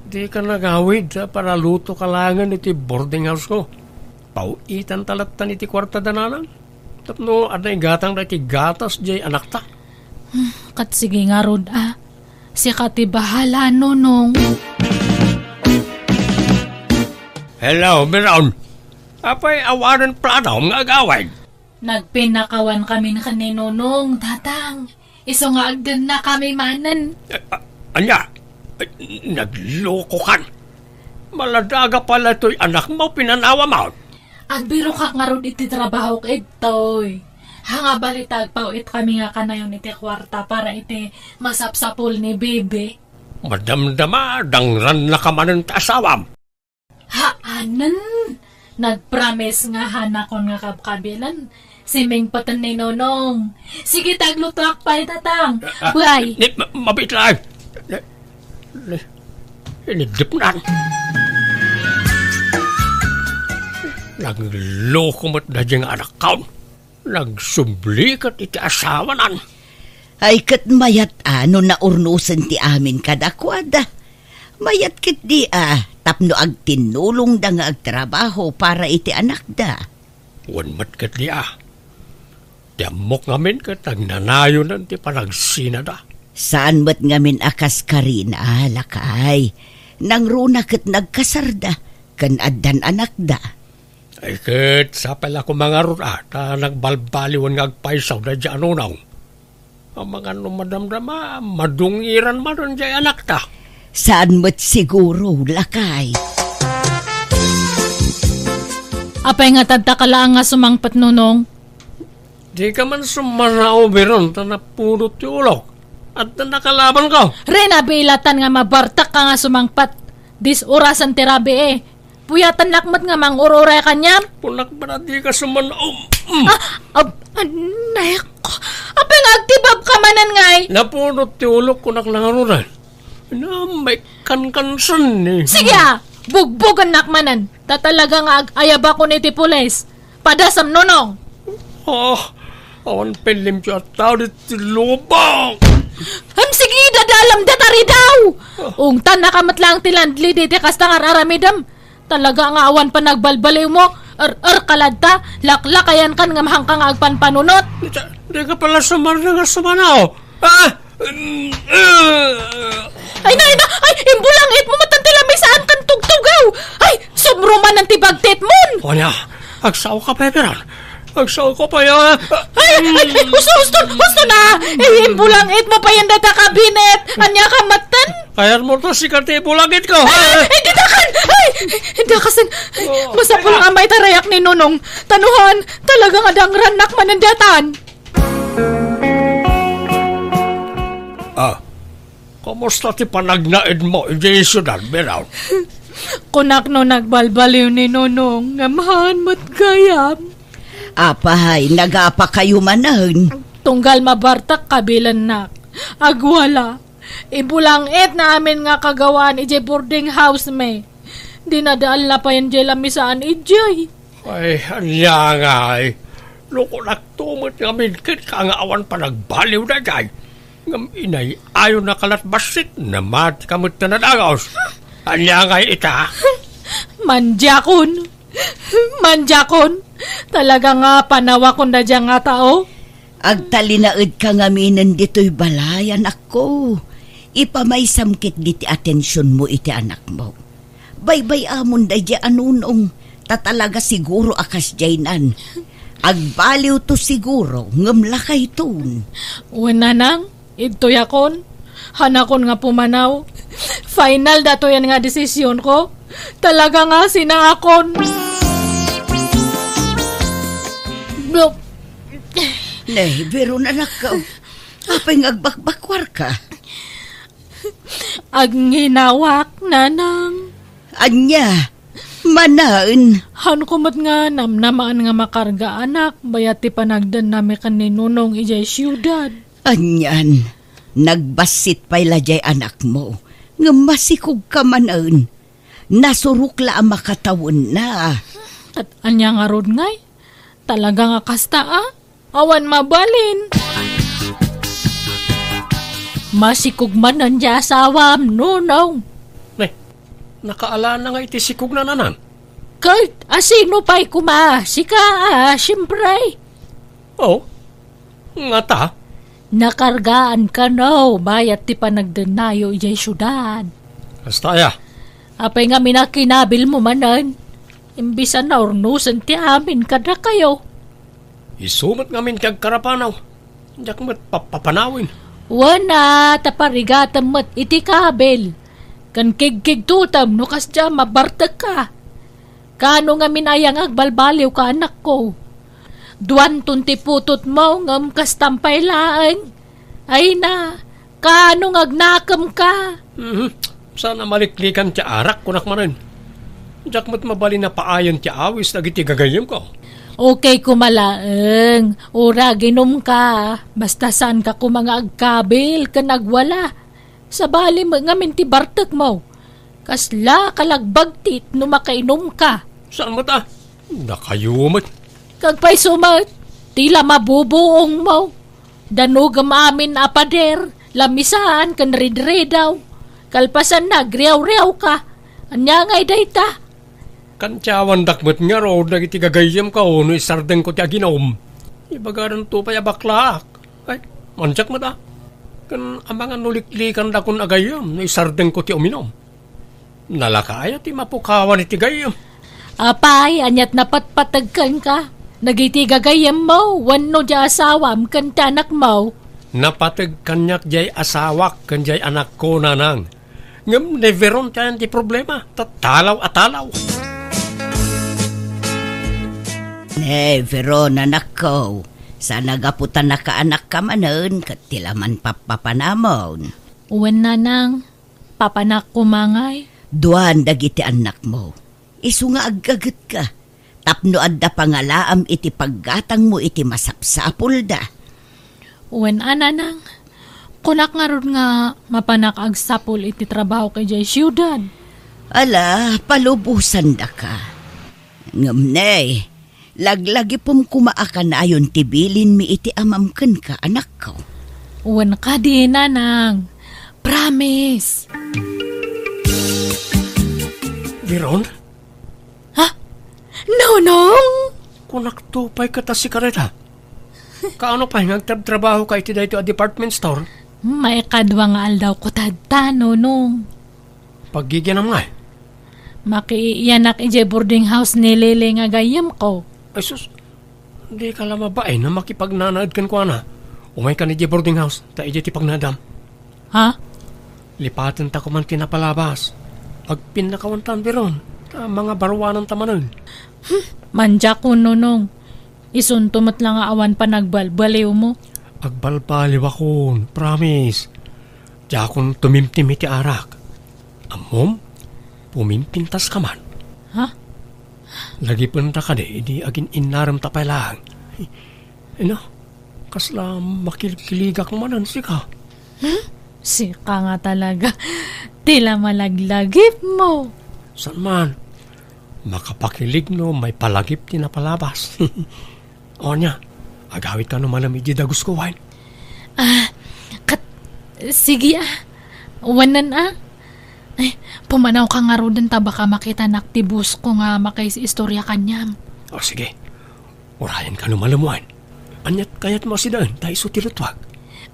Dikan agawid ta paralutoka laengen iti boarding house-ko. Paw-itanta lattan iti kuartada nanang. Tapno adda igatangda iti gatas diay anakta. Hmm, ket sige ngarud a. Sika ti bahala, Nonong. Hello, Biron. Apay awanen plano nga agawid? Nagpinnakawan kami ken ni Nonong, Tatang. Isu nga agdennakami manen. Eh, a-, ania? Eh, naglokokan. Maladaga pala toy anakmo, pinanawam. Agbirokak ngarud iti trabahok, Edtoy. Haan nga balita agpaw-it kami nga kanayon iti kuarta para iti masapsapul ni Bibi. Madamdama, dangrannaka manen ti asawam. Haanen! Nagpromise nga hanakon nga kabkabilan. Simingpeten ni Nonong. Sige, taglutoak pay, Tatang. Ah, ah, Bay. Ni, ma-, mabiit laeng. Ni, ni, iniddepnan. Nagloko met daydiay nga anakkaon. Nagsubli ket iti asawanan. Ay, ket mayat a no naurnosen ti amin kadakuada. Mayat ketdi a tapno agtinnulongda nga agtrabaho para iti anakda. Wen met ketdi a. Ti ammok ngamin ket agnanayonen ti panagsinada. Saan met ngamin a kaskarina, lakay. Nangruna ket nagkasarda, ken addan anakda. Ay ket, sapay la koma ngarud a, ta nagbalbaliwen nga agpayso daydiay a Nonong. Amangan no madamdama, madungiran manen diay anakta. Saan met siguro, lakay. Apay nga tadta ka laeng nga sumangpet, Nonong? Dika man sumanao, Biron, ta napudot ti ulok. Adda nakalabanko. Rina, biilatan nga mabartak ka nga sumangpet. Dis-orasan ti rabii. Puyatannak met nga mangur-uray kaniam. Punak man a dika sumanao. Mm. Ah, ab-, anay ko. Apay nga agtibab ka manen ngay? Napudot ti ulok, kunak nangarunan. Namay kankansan ni. Sige a, bugbugennak manen. Ta talaga nga ag-ayabakon iti pulis. Padasam, Nonong. Ah, awan pay limpio a tao ditoy lubong. Ham, sige, dadalam data ridaw. Ungtan, nakamet laeng ti landlady ti kasta nga ar-aramidem. Talaga nga awan panagbalbaliwmo. Er, er, ka latta, laklakayan kan ngem haanka nga agpanpanunot. Di, di ka pala sumarna nga sumanaw. Ah! Mm, ah! Ay na, ay na! Ay, imbulangitmo met ti lamisaan kan tugtugaw! Ay, sumrumanen ti bagtitmon! Ania, agsao ka pay, Piran? Agsao ka pay, ah! Ay, ay, ay, husto, husto, husto na! Ay, imbulangitmo pay dayta kabinet! Ania ka metten? Kayatmo ta sika ti ibulangitko, ha? Ay, ay, ditakan! Ay, dakasen! Ay, oh, masapul nga mayta rayak ni Nonong. Tanuhan, talaga nga dangrannak manen datan. Ah, kumusta ti panagnaedmo idiay siudad, Piran? Kunak no nagbalbaliw ni Nonong, ngem haan met gayam. Apay, nagapakayo manen? Tunggal mabartek kabilennak. Agwala. Ibulangit na amin nga kagawaan idiay boarding house mi. Dinadaal na payen diay lamisaan idiay. Ay, ania ngay? Lukonakto met ngamin kenka nga awan panagbaliw daydiay. Ngem inay-ayo na kalat bassit, namati ka met ta nadagos. Ania ngay ita? Mandiakon. Mandiakon. Talaga nga panawakon daydiay nga tao. Agtalinaedka ngaminen ditoy balay, anakko. Ipamaysam ketdi ti atensionmo iti anakmo. Baybay-amon daydiay a Nonong, ta talaga siguro a kasdiaynan. Agbaliwto siguro, ngem lakayton. Wen, nanang, idtoyakon. Hanakon nga pumanaw. Final datoyen nga desisionko. Talaga nga sinaakon. Blo- Ne, Veron, anakko. Apay nga agbakbakwarka? Agnginawaak, nanang. Ania? Manen? Haanko met nga namnamaan nga makarga, anak, bayat ti panagdennami ken ni Nonong idiay siudad. Anian, nagbassit pay la diay anakmo, ngem masikogka manen. Nasurok la a makatawenna. Ket ania ngarud ngay? Talaga nga kasta, a? Awan mabalin. Masikog manen diay asawam, Nonong. Ne, nakaalana nga iti sikogna, nanang? Ket asino pay koma? Sika, a, siempre. Oh, ngata? Nakargaan kano bayat ti panagdennayo idiay siudad. Kasta aya? Apay ngamin a kinabilmo manen? Imbis a naurnosen ti amin kadakayo. Isu met ngamin ti agkarapanaw. Diak met papapanawen. Wen a, ta parigatem met iti kabil. Ken kigkigtotem no kasdiay a mabartekka. Kaano ngamin aya nga agbalbaliwka, anakko? Duanton ti putotmo ngem kastam pay laeng. Ay na, kaano nga agnakemka? Mhm. Saan a maliklikan ti arak, kunak manen. Diak met mabalin a paayen ti awis dagiti gagayyemko. Okay koma laeng, uray aginumka, basta saanka koma nga agkabil ken agwala. Sabali met ngamin ti bartekmo. Kasla ka la agbagtit no makainumka. Saan met a? Dakayo met. Agpayso met, ti la mabubuongmo. Danogem amin a pader, lamisaan ken ridridaw. Kalpasanna, agriawriawka. Ania ngay dayta? Kantiawandak met ngarud dagiti gagayyemko no isardengko ti aginum. Ibagadanto pay a baklaak. Ay, mandiak met a. Ken amangan no liklikandakon a gayyem no isardengko ti uminum. Nalaka aya ti mapukawan iti gayyem? Apay, aniat napatpateg kenka? Dagiti gagayyemmo wenno diay asawam ken ti anakmo? Napateg kaniak diay asawak ken diay anakko, nanang. Ngem ni Veron ti ayan ti problema, ta talaw a talaw. Ne, Veron, anakko, saan a gapu ta nakaanakka manen ket ti la man pappapanamon. Wen, nanang, papanak koma ngay. Duan dagiti annakmo. Isu nga aggagetka, tapno adda pangalaam iti paggatangmo iti masapsapulda. Wen a, nanang, kunak ngarud nga mapanak agsapul iti trabahok idiay siudad. Ala, palubosandaka. Ngem ne, laglagipem koma a kanayon ti bilinmi iti amam kenka, anakko. Wen kadi, nanang. Promise. Veron? Ha? Nonong? Kunakto pay ket a sika dayta. Kaano pay nga agtrabtrabahoka iti daytoy a department store? Maikadua nga aldawko tatta, Nonong. Paggigianam ngay? Makiiyanak idiay boarding house ni Lele nga gayyemko. Ay sus, dika la mabain a makipagnanaed kenkuana. Umaykan idiay boarding house, ta idiay ti pagnaedam. Ha? Lipatenta koman ti napalabas. Agpinnakawantan, Veron, ta mangabaruananta manen. Hmm, mandiakon, Nonong. Isunto met la nga awan panagbalbaliwmo. Agbalbaliwakon, promise. Diakon tumimtim iti arak. Ammom, pumimpintaska man. Ha? Lagipenta kadi idi agin-innaremta pay laeng. Ina, kasla makilkiligak manen sika. Hmm? Sika nga talaga. Ti la malaglagipmo. Saan man? Makapakilig no maipalagip ti napalabas. O ania, agawidka no malem iti dagusko, wen? Ah, kat-, sige, ah. Wanan, ah. Ay, pumanawka ngaruden ta baka makitanak ti boss ko nga makaiistorya kaniam. O, sige. Urayenka no malem, wen. Aniat kayatmo a sidaen ta isu ti luttuak?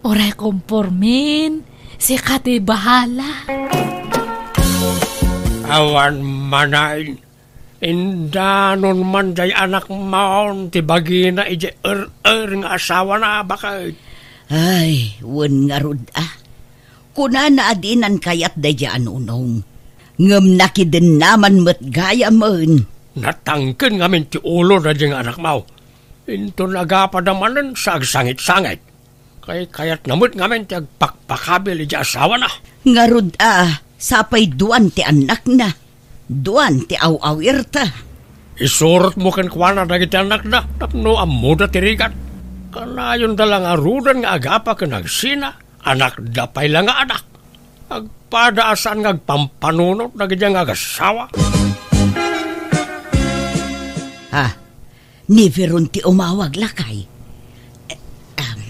Uray kompormen. Sika ti bahala. Awan manen. Indanon man diay anakmon ti bagina idiay er-er nga asawana, baket. Ay, wen ngarud a. Kunana a dinan kayat daydiay a Nonong. Ngem nakidennaman met gayamen. Natangken ngamin ti ulo daydiay nga anakmo. Inton agapada manen sa agsangit-sangit. Kaykayatna met ngamin ti agpakpakabil idiay asawana. Ngarud a, sapay duan ti annakna. Duan ti aw-awirta. Isurotmo kenkuana dagiti annakda tapno ammoda ti rigat. Kanayonda la ngaruden nga agapa ken agsina, anakda pay la nga anak. Agpada a saan nga agpampanunot dagiti nga agassawa. Ah, ni Veron ti umawag, lakay. Eh, um,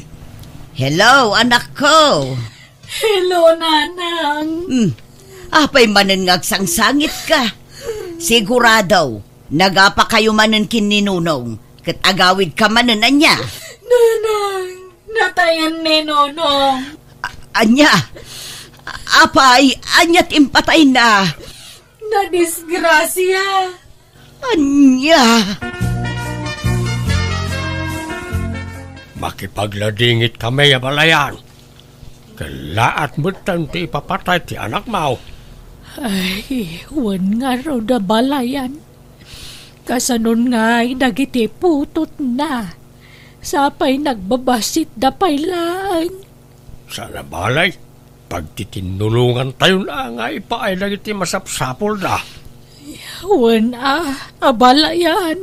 hello, anakko. Hello, Nanang. Hmm. Apay manen nga agsangsangitka? Sigurado, nagapakayo manen ken ni Nonong, ket agawidka manen ania? Nanang, natayen ni Nonong. A-, ania? Apay, ania ti impatayna? Nadisgrasia. Ania? Makipagladingit kami a balayan. Kellaat metten ti ipapatay ti anakmo. Ay, wen ngarud a balayan. Kasanon ngay dagiti putotna? Sapay nagbabassitda pay laeng. Saan a balay, pagtitinnulongantayon a nga ipaay dagiti masapsapulda. Wen a, abalayan.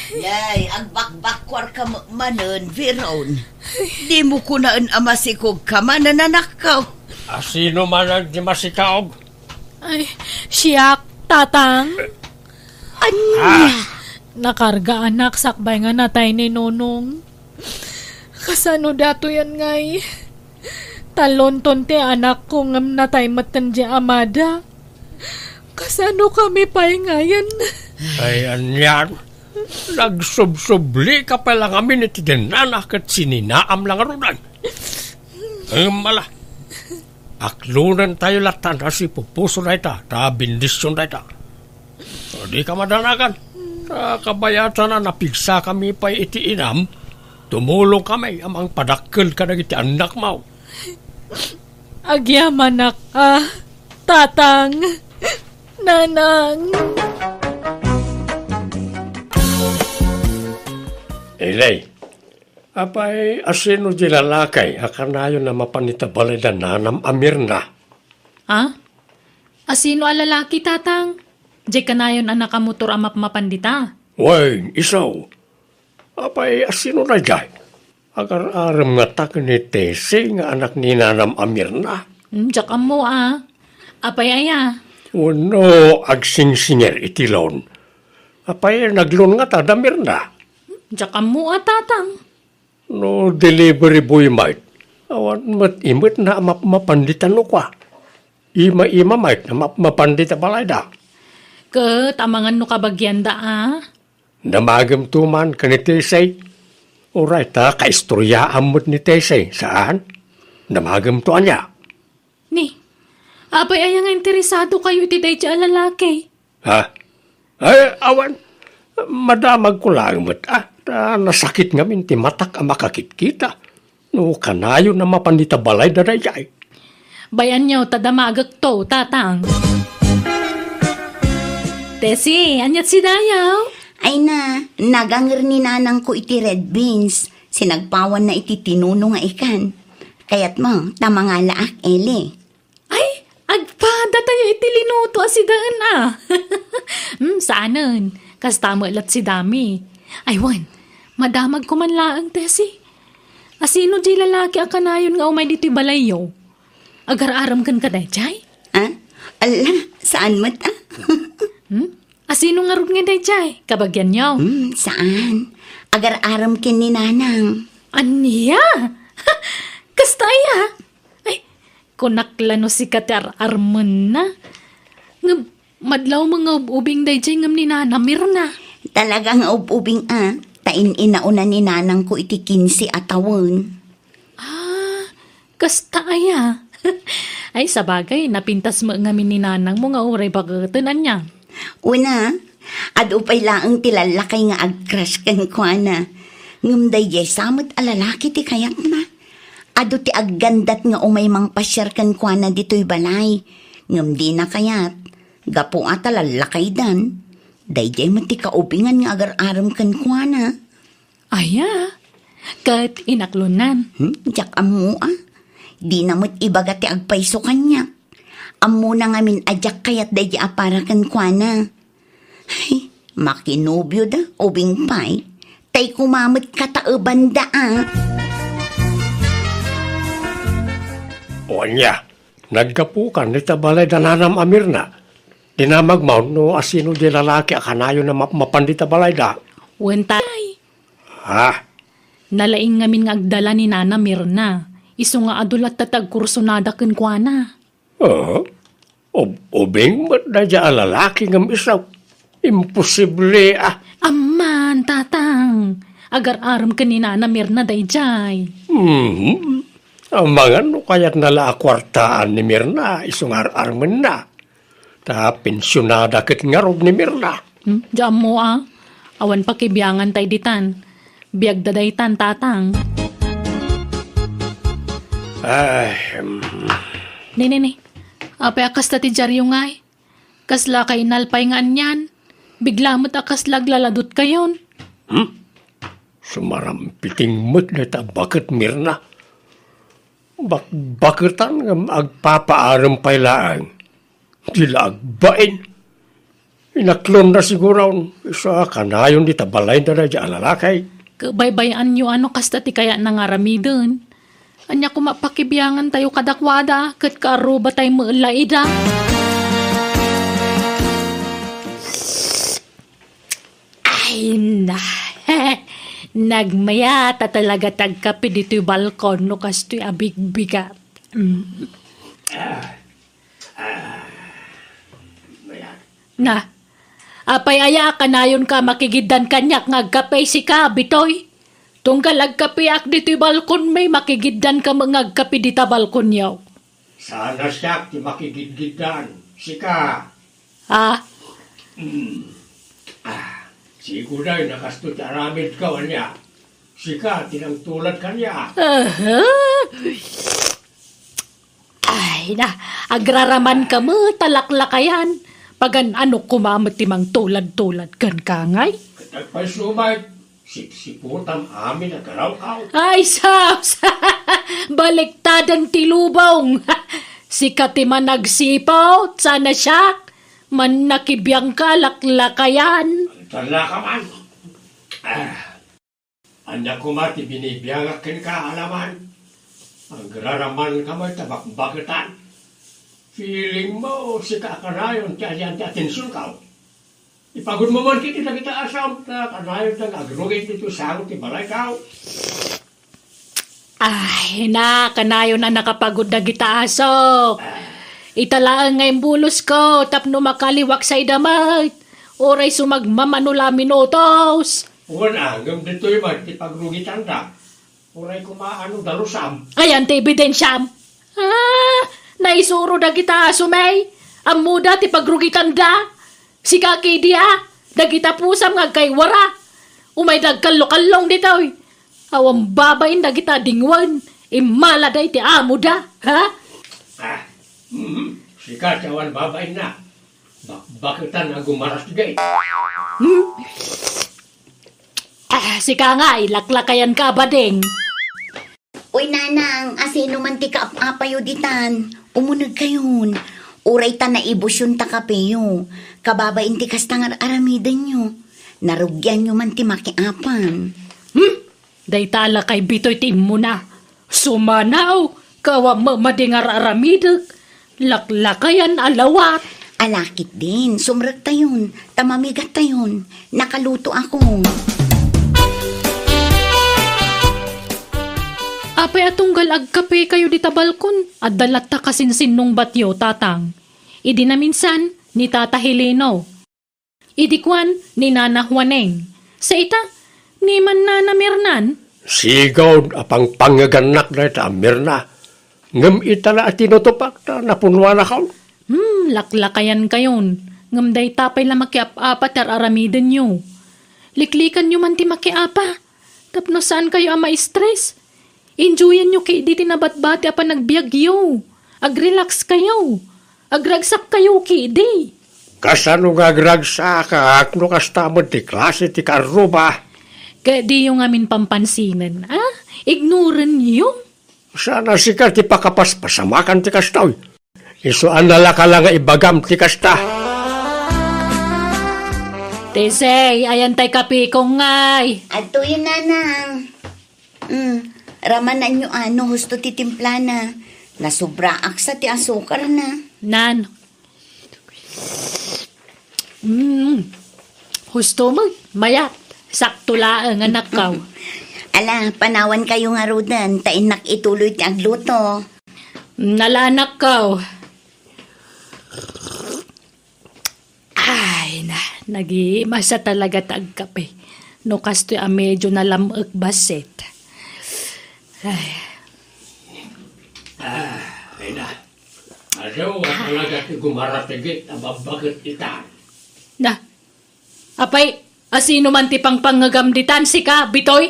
Yay, agbakbakkuarka met manen, Veron. Dimo kunaen a masikogka manen, anakko. A sino manen ti masikaog? Ay, siak, Tatang. Ania? Ah. Nakarga, anak, sakbay nga natay ni Nonong. Kasano datoyen ngay? Talonton ti anakko ngem natay metten di amada. Kasano kami pay ngayen? Ay, anian? Nagsubsublika pay la ngamin iti dennana ket sininaam la ngaruden. Ngem ala, aklonentayo latta a sipupuso dayta, ta bendision dayta. Dika madanagan. Ta kabayatan a napigsakami pay iti inam, tumulongkami a mangpadakkel kadagiti annakmo. Agyamanak a, Tatang, Nanang. Ilay, apay, a sino di lalaki a kanayon a mapan ita balay da nanam a Mirna? Ha? A sino a lalaki, Tatang? Diay kanayon a nakamotor a mapmapan dita? Wen, isu. Apay, a sino daydiay? Agar-arem ngata ken ni Tessie nga anak ni nanam a Mirna? Hmm, diak ammo a. Apay aya? Wenno agsingsinger iti loan? Apay, nag-loan ngata da Mirna? Diak ammo a, Tatang. No delivery boy met, Awan met imetna a mapmapan dita nukua. Ima-ima met a mapmapan dita balayda. Ket amangan no kabagianda a? Damagemto man ken ni Tessie. Uray ta kaistoriaan met ni Tessie, saan? Damagemto ania? Ni, apay aya nga interesado kayo iti daydi a lalaki? Ha? Ay, awan. Madamagko laeng met, ah. Ta nasakit ngamin ti matak a makakitkita. No kanayon a mapan dita balayda daydiay. Bayanyo ta damagekto, Tatang. Tessie, aniat si Dayaw? Ay na, naganger ni nanangko iti red beans. Sinagpawanna iti tinuno nga ikan. Kayatmo, ta mangalaak, Eli. Ay, agpada tayo iti linuto a sidaen a. Hmm, saanen. Kasta met lat si Dami. Ay, wen, madamagko man laeng, Tessie. Asino di lalaki a kanayon nga umay ditoy balayyo? Agar-arem kenka daydiay? Ah? Ala, saan met, ah? Hmm? Asino ngarud nga daydiay? Kabagianyo? Hmm, saan. Agar-arem ken ni Nanang. Ania? Kasta aya? Ay, kunak la no sika ti ar-armenna. Ngem, madlaw nga ub-ubing daydiay ngem ni Nana Mirna. Talaga nga ub-ubing a, ta in-inauna ni nanangko iti kinse a tawen. Ah, kasta aya? Ay, sabagay, napintas met ngamin ni nanangmo nga uray baketen, ania? Una, adu pay laeng ti lallakay nga agcrush kenkuana. Ngem daydiay sa met a lalaki ti kayatna. Adu ti aggandat nga umay mangpasiar kenkuana ditoy balay. Ngem dina kayat. Gapu a ta lallakaydan. Daydiay met ti kaubingan nga agar-arem kenkuana. Aya, ket inaklonan. Hmm? Diak ammo a. Dina met ibaga ti agpayso kaniak. Ammona ngamin a diak kayat daydi a para kenkuana. Ay, makinobioda, ubing pay. Tay kumamet kataebanda a. O ania, naggapukan dita balay da nanam a Mirna. Dinamagmo no asino di lalaki a kanayon a map-, mapan dita balayda. Wen tay. Ha? Nalaing ngamin nga agdala ni Nana Mirna. Isu nga adu latta ti agkursunada kenkuana. Ah? Ub-, ubing met daydiay a lalaki ngem isu. Imposible a. Amman, Tatang. Agar-arem ken ni Nana Mirna daydiay. Mhm. Amangan no kayatna la a kuartaan ni Mirna isu nga ar-armenna. Ta pensionada ket ngarud ni Mirna. Hmm, diak ammo a. Awan pakibiangan tay ditan. Biagda daytan, Tatang. Ay, hmm. Ni, ni, ni. Apay a kasta ti diaryo ngay? Kasla kainalpay nga anian? Bigla met a kasla aglaladutkayon? Hmm? Sumarampiting met dayta a baket, Mirna. Bakbaketan ngem agpapaarem pay laeng. Di la agbain. Inaklonna siguron, isu a kanayon dita balayda daydiay a lalaki. Ket baybay-anyo a no kasta ti kayatna nga aramiden. Ania koma pakibiangan tayo kadakuada, ket kaarruba tay met la ida. Ay na, nagmayat a talaga ti agkape ditoy balkon no kastoy a bigbigat. Mm. Na, apay aya a kanayonka a makigiddan kaniak nga agkape sika, Bitoy? Tunggal agkapeak ditoy balkonmi, makigiddanka met nga agkape dita balkonyo. Saan a siak ti makigidgiddan, sika. Ah? Hmm. Ah, sigoday nakasto ti aramidko, ania? Sika ti nangtulad kaniak. Aha. Ay na, agraramanka met a laklakayan. Pagan-ano koma met ti mangtulad-tulad kenka ngay? Ket agpayso met, sipsiputam amin a garawkaw. Ay, sus! Baliktaden ti lubong! Sika ti managsiput, saan a siak? Mannakibiangka a laklakayan. Agtallaka man. Ah. Ania koma ti binibiangak kenka, alaman? Agraramanka met a bakbaketan. Feeling mo, sika a kanayon ti alian ti atensionkaw. Ipagudmo man ket dagita a siam ta kanayon nga agrugit ditoy sango ti balaykaw. Ay, na, kanayon a nakapagod dagita aso. Ita laeng nga imbulosko tapno makaliwak sa ida met. Uray sumagmamano la minutos. Wen a, ngem ditoy met ti pagrugitanda. Uray koma ano dalusam. Ayan ti ebidensiam. Ah, naisuro dagita aso, may. Ammoda ti pagrugitanda. Sika kidi a, dagita pusam nga agkaywara. Umay dagkallokallong ditoy. Awan babain dagita dingwen. Immalada iti amoda, ha? Ah, mhm. Sika ti awan babainna. Bakbaketan a gumaras gay. Hmm? Ah, sika nga, ilaklakayan ka, bading. Uy, nanang, asino man ti kaap-apayo ditan? Umuneg kayon. Uray ta naibusyon ta kapeyo. Kababain ti kasta nga ar-aramidenyo. Narugianyo man ti makiapan. Hmm? Dayta a lakay Bitoy ti immuna. Sumanaw, kawa mamadi nga ar-aramidek. Laklakayan a lawat. Alakit din, sumrektayon, ta mamigattayon. Nakaluto ako. Apay a tunggal agkape kayo dita balkon? Adda latta kasinsinnong batyo, Tatang. Idi naminsan, ni Tata Helino. Idi kuan, ni Nana Juaneng. Sa ita, ni Mannana Mirnan. Sigud a pangpangegannak dayta a Mirna. Ngem ita la a tinutupak ta napunuanakon. Hmm, laklakayan kayon. Ngem dayta pay la makiap-apa ti ar-aramidenyo. Liklikanyo man ti makiapa. Tapno saan kayo a ma-stress. Enjoyanyo kidi ti nabatbati a panagbiagyo. Agrelax kayo. Agragsak kayo kidi. Kasano nga agragsak no kasta met ti klase ti kaarruba? Ket diyo ngamin pampansinen, a? Ignoranyo. Saan a sika ti pakapaspasamakan ti kastoy. Isu a nalaka la nga ibagam ti kasta. Tesey, ayan tay kape ko ngay. Adtoyo, nanang. Mm, ramananyo ano husto ti timplana. Nasubraak sa ti asukarna. Nan. Mm. Husto mo, mayat. Sakto laeng, anakkaw. Ala, panawan kayo ngaruden, ta innak ituloy ti agluto. Mm, ala, anakkaw. Ay, na, nagimasa talaga ta agkape. No kastoy a medyo nalam-ek bassit. Ay. Ah, ay na. Adu a talaga ti gumaratigit a babbaket ita. Na, apay, asino man ti pangpangngegam ditan, sika, Bitoy?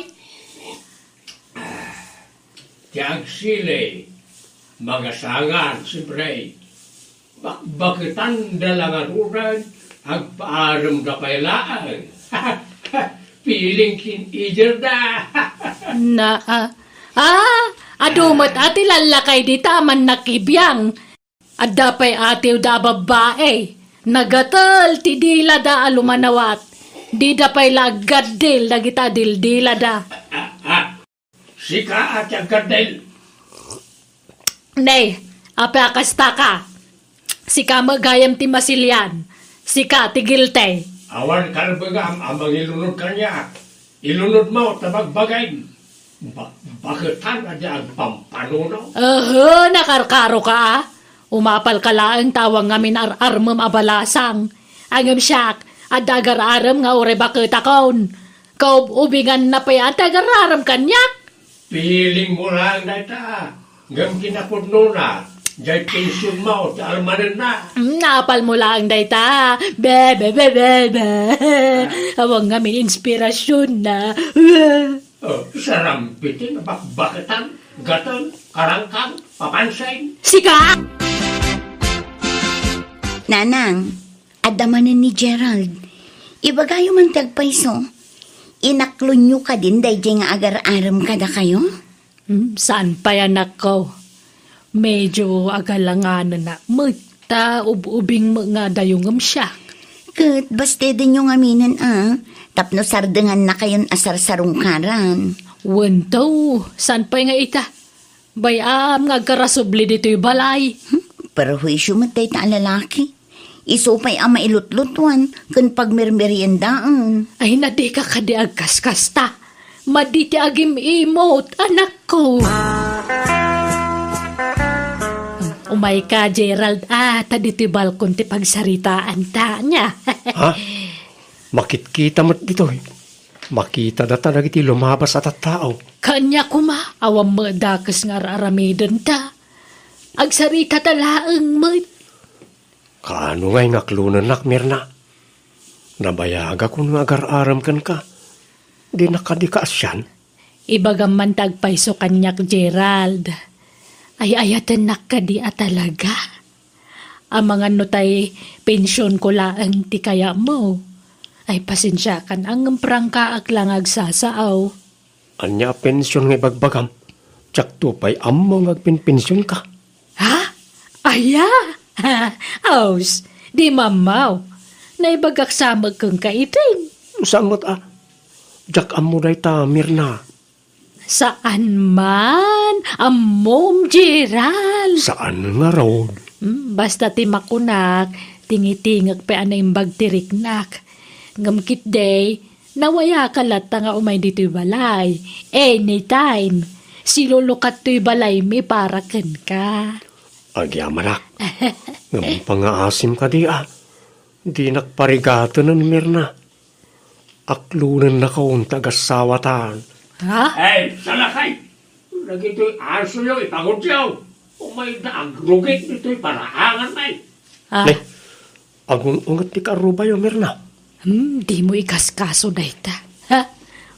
Ti agsili, magasangan, siyempre. Bakbaketanda la ngaruden, agpaaremda pay laeng. Feeling teenager da. Na, ah, ah, adu met a ti lallakay dita a mannakibiang. Adda pay atiwda a babbai. Nagatel ti dilada a lumanawat. Dida pay la aggaddil dagita a dildilada. Ah, ah. Sika a ti aggaddil. Nay, apay a kasta ka? Sika met gayam ti masilian. Sika ti guilty. Awan karbegam a mangilunod kaniak. Ilunodmo ta bagbagim. Ba-, baketan a di agpampanuno. Aha, nakarkaro ka, a? Umapal ka laeng ta awan ngamin ar-armem a balasang. Ngem siak, adda agar-arem nga uray baketakon. Kaub-ubinganna pay a ti agar-arem kaniak. Feeling mo laeng dayta. Ngem kinapudnona, jay pensionmo ti almanenna. Mm, naapal mo laeng dayta. Be, be, be, be, be. Ah. Awan ngamin inspirasyon na. Oh, sarambit ti nabakbaketan, gaten, karangkang, papansin. Sika! Nanang, adda manen ni Gerald. Ibagayo man ti agpayso. Inaklonyo kadin daydiay nga agar-arem kadakayo? Hmm, saan pay, anakko? Medyo agalanganen met ta ub-ubing met nga adayongem siak. Ket bastedenyo ngaminen a, tapno sardengannakayon a sarsarungkaran. Wen to, saan pay nga ita? Bay-am nga agkarasubli ditoy balay. Hmm, perhuisyo met dayta a lalaki. Isu pay a mailutlutuan ken pagmermeriendaen. Ay, na dika kadi agkaskasta. Madi ti agim-imot, anakko. Umayka, Gerald, a, ta ditoy balkon ti pagsaritaanta, nia. Ha? Makitkita met ditoy. Makita data dagiti lumabas a tattao. Kanya koma, awan met dakes nga ar-aramidenta. Agsarita ta laeng met. Kaano ngay nga aklonennak, Mirna? Nabayagakon nga agar-arem kenka. Dinak kadi kaasian? Ibagam man ta agpayso kaniak, Gerald. Ay-ayatennak kadi a talaga? Amangan no tay pensionko laeng ti kayatmo. Ay, pasensiakan, ngem prangkaak la nga agsasao. Ania a pension nga ibagbagam? Diakto pay ammo nga agpenpensionka. Ha? Aya? Aus, di mammaw. Naibagak sa met kenka itin. Saan met a? Diak ammo dayta, Mirna. Saan man? Ammom, Gerald. Saan ngarud? Hmm, basta ti makunak, tingitingek pay a naimbag ti riknak. Ngem ketdi, nawayaka latta nga umay ditoy balay. Anytime. Silulukat toy balaymi para kenka. Agyamanak. Ngem pangngaasim kadi a. Dinak parigatenen, Mirna. Aklonennakon ta agassawatan. Ha? Ay, salakay! Dagitoy asoyo, ipangudyo. Umayda agrugit ditoy paraangan, ay. Ah. Ne, agun-unget ti karubayo, Mirna. Hmm, dimo ikaskaso dayta. Ha?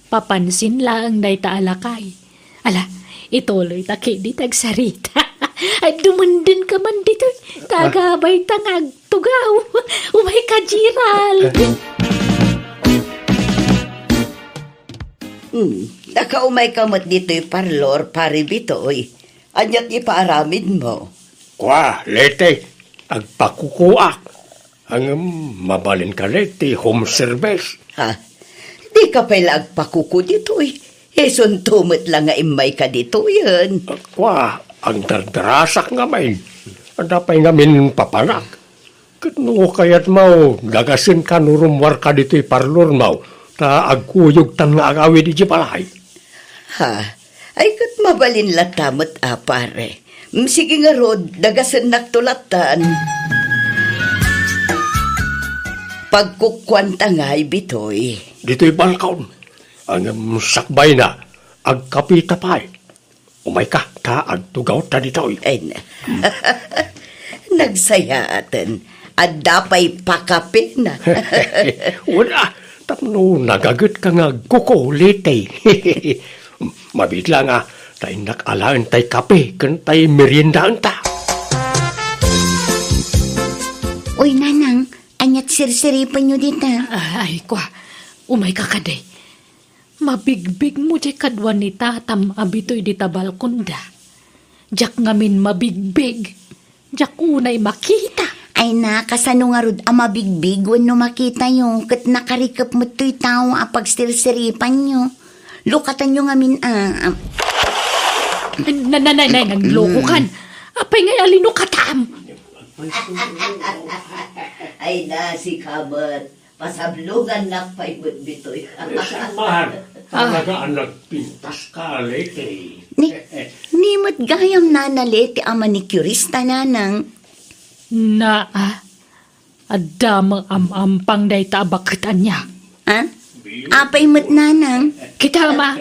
Papansin laeng dayta a lakay. Ala, ituloy ta ketdi ti agsarita. Ay, dumenden ka man ditoy. Ta agabay ta nga agtugaw. Umayka, Gerald. Hmm, nakaumayka met ditoy parlor, Pare Bitoy. Ania ti ipaaramidmo? Kua, Leti, agpakukuak. Ngem mabalin kadi ti home service. Ha? Dika pay la agpakuku ditoy. Isunto met la nga immayka ditoyen. Kua, agdardarasak ngamin. Adda pay ngamin papanak. Ket no kayatmo, dagasenka no rummuarka ditoy parlormo, ta agkuyogtan nga agawid idiay balay. Ha? Ay, ket mabalin latta met a, pare. Mm, sige ngarud, dagasennakto lattan. Pagkukuanta ngay, Bitoy. Ditoy balkon. Ngem sakbayna, agkapita pay. Umayka, ta agtugawta ditoy. Ay, na. Nagsayaaten. Adda pay pakapina. Wala, tapno nagagetka nga agkuku, Leti. Mabiit la nga, ta innak alaen tay kape ken tay meriendaenta. Uy, Nanang, aniat sirsiripenyo dita? Ah, ay, kua, umayka kadi. Mabigbigmo diay kadua ni Tatam a Bitoy dita balkonda. Diak ngamin mabigbig. Diak unay makita. Ay na, kasano ngarud a mabigbig wenno makitayo ket nakarikep met toy tao a pagsirsiripanyo? Lukatanyo ngamin a, a. Na, na, na, na, naglokokan. Apay ngay a linukatam? Ay na, sika met. Pasablongannak pay met ditoy. Eh, saan man? Ah. Talaga a nagpintas ka, Leti. Ni, ni met gayam, Nana Leti, a manicurista, Nanang. Naa, adda met am-ampang dayta a baket ania. Ha? Apay met, Nanang? Kita ma,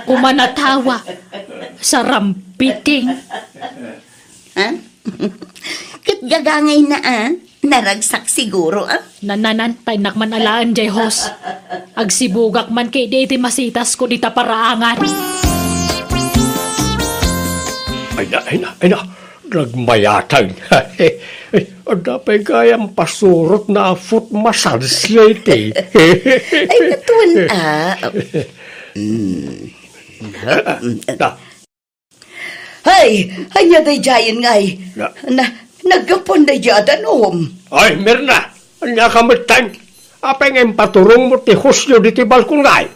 kumanatawa, sarampiting. Ha? Ket gagangayna a, naragsak siguro a. Nananan, ta innak man alaen diay hose. Agsibugak man ketdi iti masitasko dita paraangan. Ay na, ay na, ay na. Nagmayatang. Adda pay gayam pasurotna a foot massage, Leti. Ay, natuan a. Mm. Ah, ah, ah. Hay, ania daydiayen ngay? Na- Na, naggapuan daydiay a danum. Ay, Mirna, ania ka metten? Apay nga impaturongmo ti hosyo ditoy balkon ngay?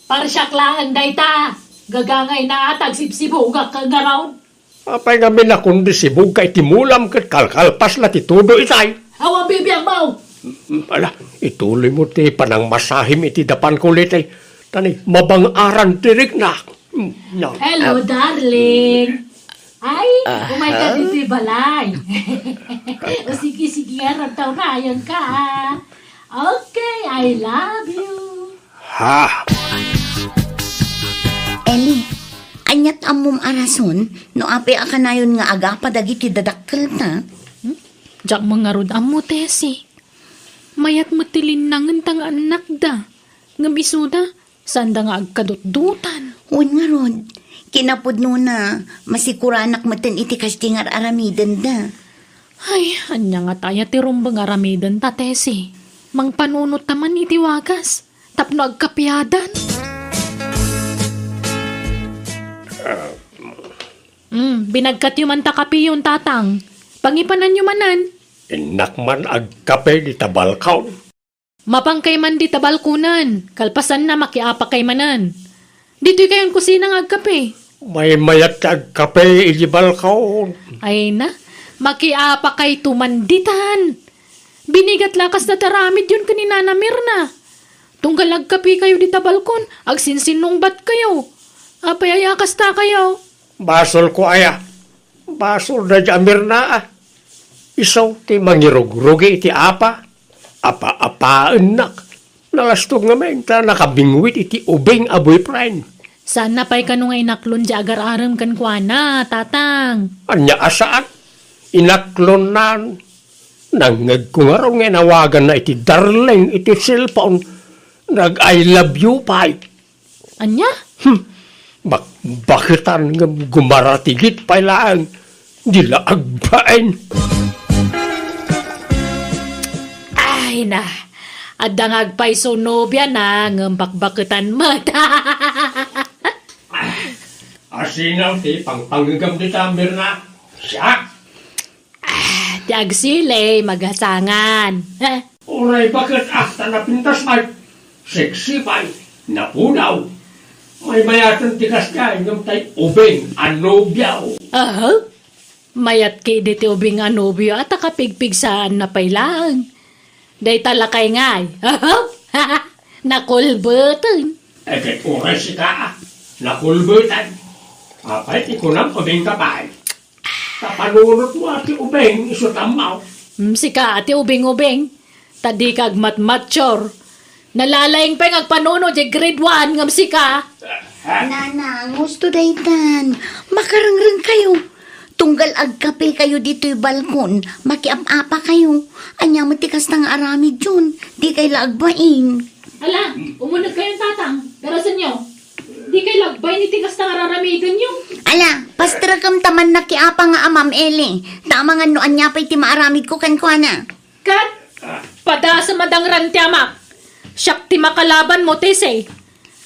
Parsiak laeng dayta. Gagangayna a, agsibsibugak ngarud. Apay ngamin a kundi sibugka iti mulam ket kalkalpas la ti tudo itay? Awan bibiag, Maw! Mm, ala, ituloymo ti panangmasahim iti dapanko, Leti. Ani, mabang-aran ti rikna. Mm, no. Hello, darling. Ay, umay ka ditoy balay. O sige, sige, aram ta, urayan ka, ah. Okay, I love you. Ha? Eli, aniat ammom a rason no apay a kanayon nga agapa dagiti dadakkelta? Hmm? Diak man ngarud ammo, Tessie. Mayat met ti linnangenta nga annakda. Ngem isuda, saanda nga agkadutdotan. Wen ngarud, kinapudnona, masikuranak metten iti kasdi nga ar-aramidenda. Ay, ania ngata aya ti rumbeng aramidenta, Tessie? Mangpanunot ta man iti wagas tapno agkapiadan. Hmm, binagkatyo man ta kapiyon, Tatang. Pangipananyo manen. Innak man agkape dita balkon. Mapankay man dita balkonen, kalpasanna makiapakay manen. Ditoy kayon kusina nga agkape. Maymayat ti agkape iti balkon. Ay na, makiapakayto man ditan. Binigat la kasta ti aramidyon ken ni Nana Mirna. Tunggal agkape kayo dita balkon, agsinsinungbat kayo. Apay aya kasta kayo? Basol ko aya. Basol da di a Mirna, ah. Isu ti mangirugrugi iti apa. Apa-apaennak. Nalastog ngamin ta nakabingwit iti ubing a boyfriend. Saanna pay kano nga inaklon di agar-arem kenkuana, Tatang? Ania a saan? Inaklonnan. Nangngegko ngarud nga inawaganna iti darling iti cellphone. Nag-I love you pay. Ania? Hmm. Bakbaketan ngem gumaratigit pay laeng. Di la agbain. Ay na, adda nga agpayso nobiana ngem bakbaketan met. Asino ti pangpangngegam dita, Mirna? Siak? Ah, ti agsili, magasangan. Uray baket a ta napintas pay, sexy pay, napudaw. Maymayaten ti kasdiay ngem tay ubing a nobiaw. Aha. Mayat ketdi ti ubing a nobio a ta kapigpigsaanna pay laeng. Dayta lakay ngay. Nakulbeten. Eh, ket uray sika, nakulbeten. Apay ti kunam, ubing ka pay? Ta panunotmo a ti ubing isu tammaw. Mm, sika a ti ubing-ubing. Ta dika agmatmature. Nalalaing pay nga agpanunot diay grade one ngem sika. Nanang, husto daytan. Makarengreng kayo. Tunggal agkape kayo ditoy balkon, makiap-apa kayo. Ania met ti kasta nga aramidyon? Dikay la agbain. Ala, umuneg kayon, Tatang. Garasenyo. Dikay la agbain iti kasta nga raramidenyo. Ala, pasterekam ta man nakiapa nga amam, Eli. Ta amangan no ania pay ti maaramidko kenkuana. Ket padasem a dangran ti amak. Siak ti makalabanmo, Tessie.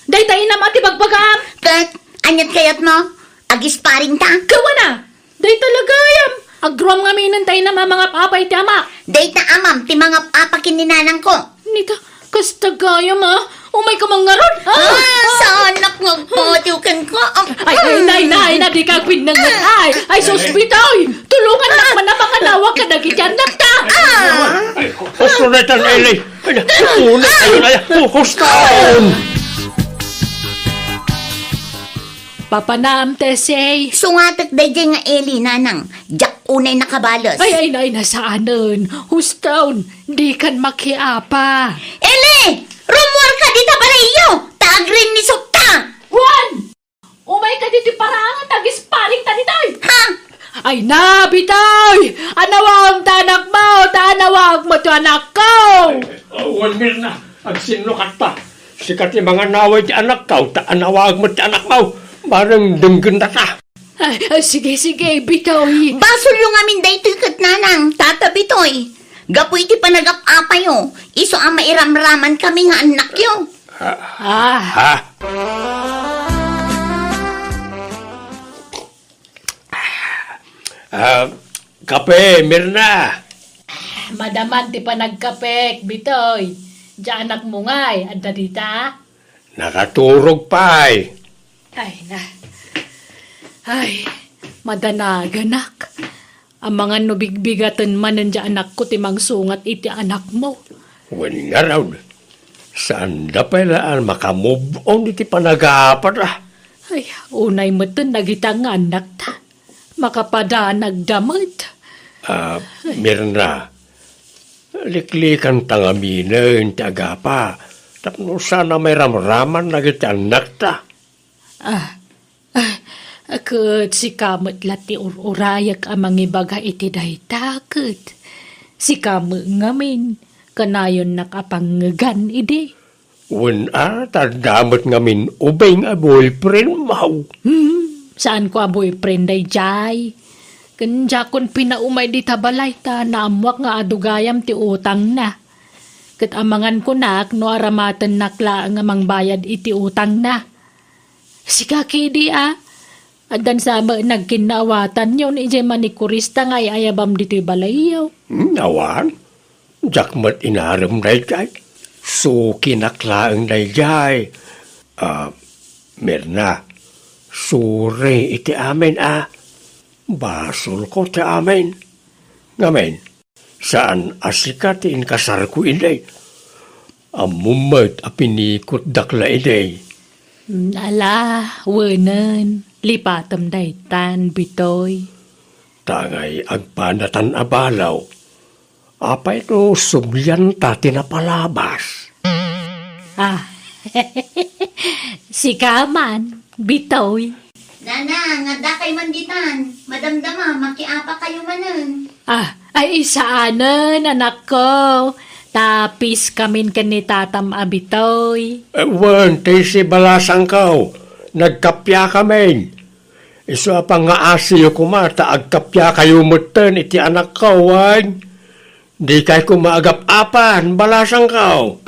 Dayta inam a ti bagbagaam. Ket aniat kayatmo? Agisparingta? Gawana! Dayta la gayam. Agruam ngaminen ta inam a mangap-apa iti amak. Dayta amam ti mangap-apa ken ni nanangko. Nita, kasta gayam a. Umayka man ngarud, ha? Ah, saanak nga agpatiw kenka. Ay, ay, nay, nay, na, dika agpinnenget, ay. Ay, sus, Bitoy, tulongannak man a manganawag kadagiti annakta. Ay, husto daytan, Eli. Ay, husto daytan, ay, husto. Papanam, Tessie. Sungatek daydiay nga Eli, nanang. Diak unay nakabales. Ay, ay, ay, nasaanen. Huston, dikan makiapa. Eli! Rummuarka dita balayyo! Ta agrimmisutta! Wan! Umayka ditoy paraangan ta agisparingta ditoy! Ha? Ay na, Bitoy! Anawagem ta anakmo, ta anawagmo ti anakko! Wan, Mirna, agsinnukatta. Sika ti manganawag ti anakko, ta anawag met ti anakmo. Bareng denggenda ta. Ay, ay, sige, sige, Bitoy. Basolyo ngamin daytoy ket nanang, tata Bitoy. Gapu iti panagap-apayo, isu a mairamraman kami nga annakyo. Ah. Ha? Ah, kape, Mirna. Madaman ti panagkapek, Bitoy. Diay anakmo ngay, adda dita? Nakaturog pay. Ay na. Ay, madanaganak. Amangan no bigbigaten manen diay anakko ti mangsungat iti anakmo. Wen ngarud, Saanda pay la a makamove on iti panagapata. Ay, unay metten dagita nga annakta. Makapadanagda met. Ah, Mirna, liklikanta ngaminen ti agapa tapno saan a mairamraman dagiti annakta. Ah, ah, ket sika met la ti ur-urayek a mangibaga iti dayta, ket sika met ngamin, kanayonnak a pangngegan idi. Wen a, ta adda met ngamin ubing a boyfriend mo. Hmm, saanko a boyfriend daydiay. Ken diakon pinaumay dita balay ta naammoak nga adu gayam ti utangna. Ket amangan kunak no aramatennak laeng a mangbayad iti utangna. Sika kidi a, addan sa met nagkinnaawatanyo idiay manikurista nga ay-ayabam ditoy balayyo. Hmm, awan. Diak met inarem daydiay. Sukinak laeng daydiay. Ah, Mirna, suri iti amin a. Basolko ti amin. Ngamin, saan a sika ti inkasarko idi. Ammom met a pinikotdak la idi. Mm, ala, wenen, lipatem daytan, Bitoy. Tangay agpanatan a balaw. Apay no sublianta ti napalabas? Ah, sika man, Bitoy. Nana, nga adda kay man ditan. Madamdama, makiapa kayo manen. Ah, ay saanen, anakko. Tapis kamin ken ni tatam a Bitoy. Eh, wen, ti si balasangko. Nagkappia kamin. Isu a pangngaasiyo koma ta agkappia kayo metten iti anakko, wen? Dikay koma agap-apan, balasangko.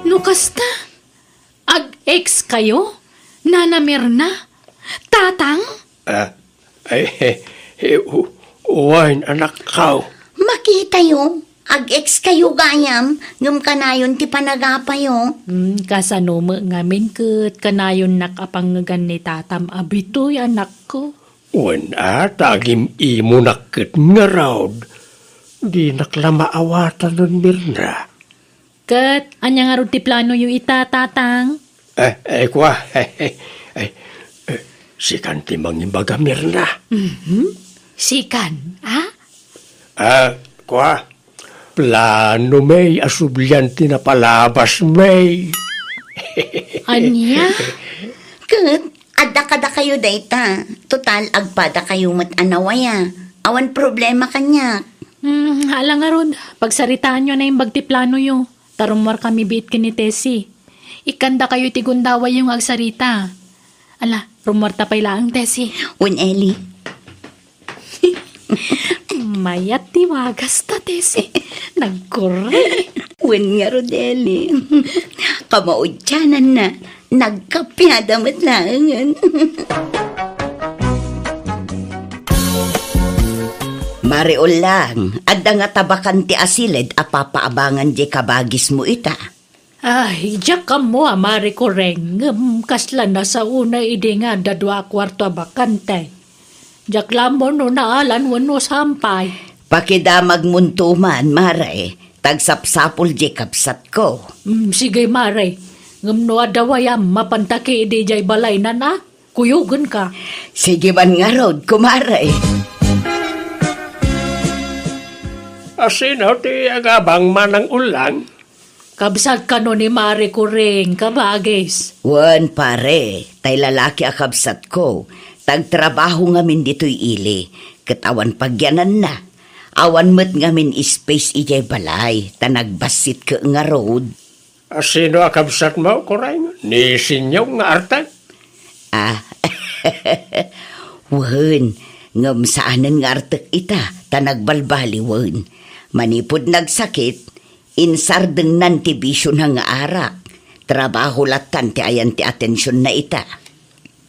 No kasta, ag-ex kayo, Nana Mirna? Tatang? Ah, ay, eh, eh, u-, wen, anakko. Makitayo, ag-ex kayo gayam, ngem kanayon ti panagapayo. Hmm, kasano met ngamin ket kanayonnak a pangngegan ni tatam a Bitoy, anakko? Wen a, ta agim-imonak ket ngarud. Dinak la maawatanen, Mirna. Ket ania ngarud ti planoyo ita, Tatang? Eh, eh, kua, eh, eh, sikan ti mangibaga, Mirna. Mhm. Sikan, a? Ah, kua, plano mi a sublian ti napalabas mi. Ania? Ket adda kadakayo dayta. Total, agpadakayo met a nawaya. Awan problema kaniak. Hmm, ala ngarud, pagsaritaanyo a naimbag ti planoyo. Ta rummuarkami biit ken ni Tessie. Ikkandakayo iti gundawayyo nga agsarita. Ala, rummuarta pay laeng, Tessie. Wen, Eli. Mayat ti wagasta, Tessie. Nagkurre. Wen ngarud, Eli. Kamaudiananna, nagkappiada met laengen. Mare Ulang, adda ngata bakan ti asiled a papaabangan diay kabagismo ita? Ay, diak ammo a, Mare Kureng, ngem kasla nasaona idi nga adda dua a kuarto a bakante. Diak la ammo no naalan wenno saan pay. Pakidamagmonto man, Mare, ta agsapsapul diay kabsatko. Mm, sige, Mare. Ngem no adda wayam, mapanta kadi idiay balaynan a? Kuyogenka. Sige man ngarud, kumare. Asino ti agabang, Manang Ulang? Kabsat kano ni Mare Kureng, kabagis. Wen, pare, tay lalaki a kabsatko, ta agtrabaho ngamin ditoy ili, ket awan pagyananna. Awan met ngamin space idiay balay, ta nagbassit ket ngarud. Asino a kabsatmo, Kureng? Ni Sinyong nga artek? Ah, wen, ngem saanen nga artek ita, ta nagbalbaliwen. Manipud nagsakit, insardengnan ti bisiona nga arak. Trabaho lattan ti ayan ti atensionna ita.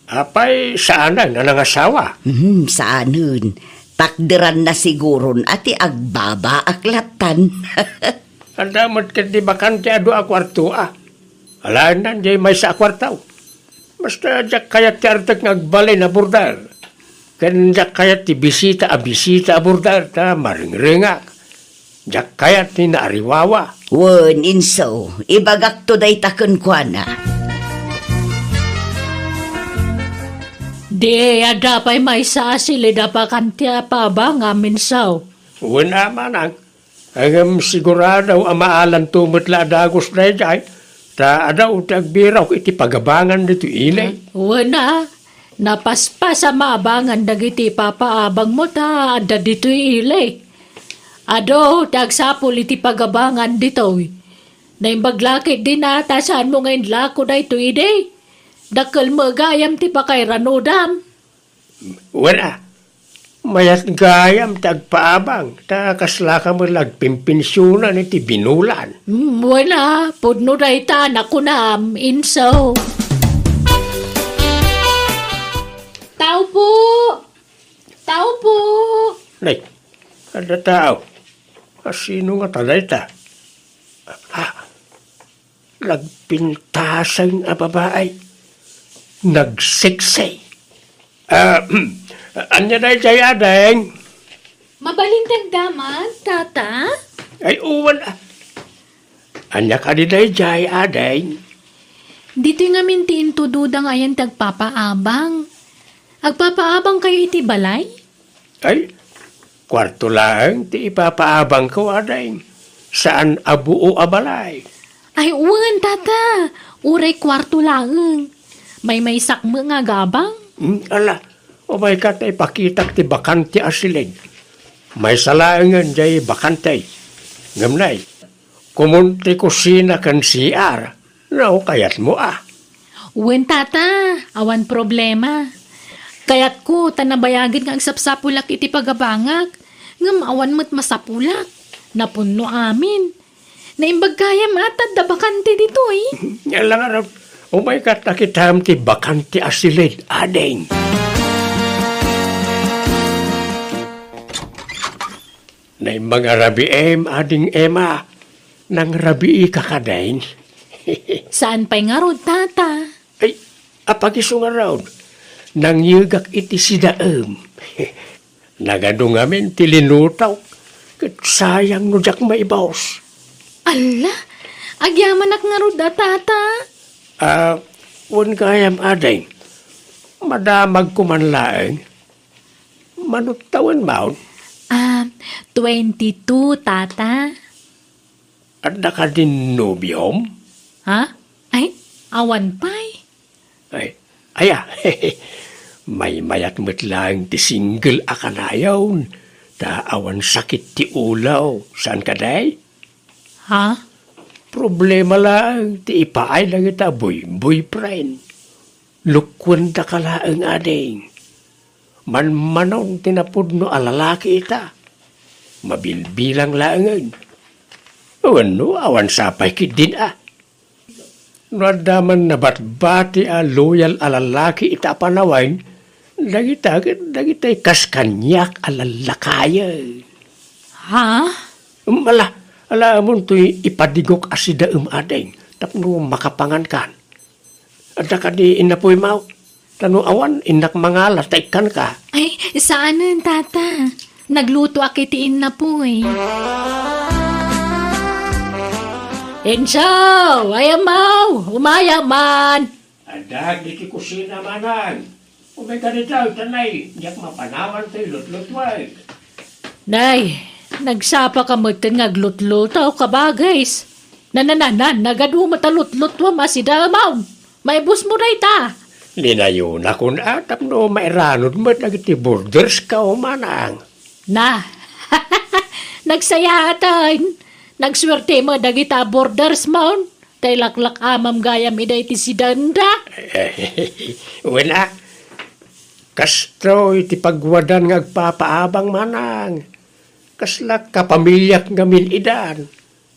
Apay, saanen a nangasawa? Hmm, saanen. Takderanna siguron a ti agbabaak lattan. Adda met ket ti bakante a dua a kuarto a. Alaenna diay maysa a kuarto. Basta diak kayat ti artek nga agbalin a border. Ken diak kayat ti bisita a bisita a border ta maringrengak. Diak kayat ti naariwawa. Wen, inso, ibagakto dayta kenkuana. Di adda pay maysa a silid a bakan ti paabangam, inso. Wen a, manang, ngem sigurado a maalanto met la a dagus daydiay, ta adu ti agbirawko iti pagabangan ditoy ili. Wen a, napaspas a maabangan dagiti papaabangmo ta adda ditoy ili. Adu ti agsapul iti pagabangan ditoy. Naimbag la ketdin a ta saanmo nga inlako daytoy idi. Dakkel met gayam ti pakairanudam. Wen a, mayat gayam ti agpaabang, ta kaslaka met la agpinpensionan iti binulan. Mm, wen a, pudno dayta a nakunam, inso. Tao po! Tao po! Nay, adda tao. A, sino ngata dayta? Ah, nagpintaseng a babai. Nagseksi. Ah, ania daydiay, ading? Mabalin ti agdamag, tata? Ay, uwan, ah. Ania kadi daydiay, ading? Ditoy ngamin ti intudoda nga ayan ti agpapaabang. Agpapaabangkayo iti balay? Ay, kuarto laeng ti ipapaabangko, ading. Saan a buo a balay. Ay, wen, tata. Uray kuarto laeng. Maymaysak met nga agabang. Hmm, ala, umayka ta ipakitak ti bakante a silid. Maysa laengen diay bakante. Ngem nay, komon ti kusina ken C R. No, kayatmo a. Wen, tata, awan problema. Kayatko ta nabayagen nga agsapsapulak iti pagabangak, ngem awan met masapulak. Napunno amin. Naimbag gayam a ta adda bakante ditoy. Ala ngarud, umayka ta kitam ti bakante a silid, ading. Naimbag a rabiim, ading Emma. Nangrabiika kadin? Saan pay ngarud, tata? Ay, apag-isu ngarud. Nangyegak iti sidaem. Nagadu ngamin ti linutok, ket sayang no diak maibus. Alla, agyamanak ngarud a, tata. Ah, wen gayam, ading. Madamagko man laeng. Mano tawenmo? Ah, twenty-two, tata. Adda kadin nobiom? Ha? Ay, awan pay. Ay, aya, maymayat met laeng ti single a kanayon, ta awan sakit ti ulo, saan kadi? Ha? Problema laeng ti ipaay dagita boy-, boyfriend. Lukkuendaka laeng, ading. Manmanon ti napudno a lalaki ita. Mabilbilang laengen. Wenno, awan sapay ketdin a. No adda man nabatbati a loyal a lalaki ita a panawen, dagita ket dagitay kas kaniak a lallakayen. Ha? Ala, ala, amontoy ipadigok a sidaem, ading, tapno makapangankan. Adda kadi innapuy, maw? Ta no awan, innak mangala ta ikkanka. Ay, saanen, tata. Naglutoak iti innapuy. Enzo! Ay, amaw! Umayam man! Adda ditoy kusina, manang. Umayka ditoy, ta nay, diak mapanawan toy lutlutuek. Nay, nagsapaka metten nga aglutluto, kabagis. Nanananan, nagadu met a lutlutuem a sidaem. Maibusmo dayta. Linayonakon a tapno mairanod met dagiti bordersko, manang. Na, nagsayaatan. Nagsuerte met dagita bordersmon. Ta ilaklak-amam gayam ida iti sidaenda. Wen a, kastoy ti pagwadan nga agpapaabang, manang. Kasla kapamiliak ngamin idan.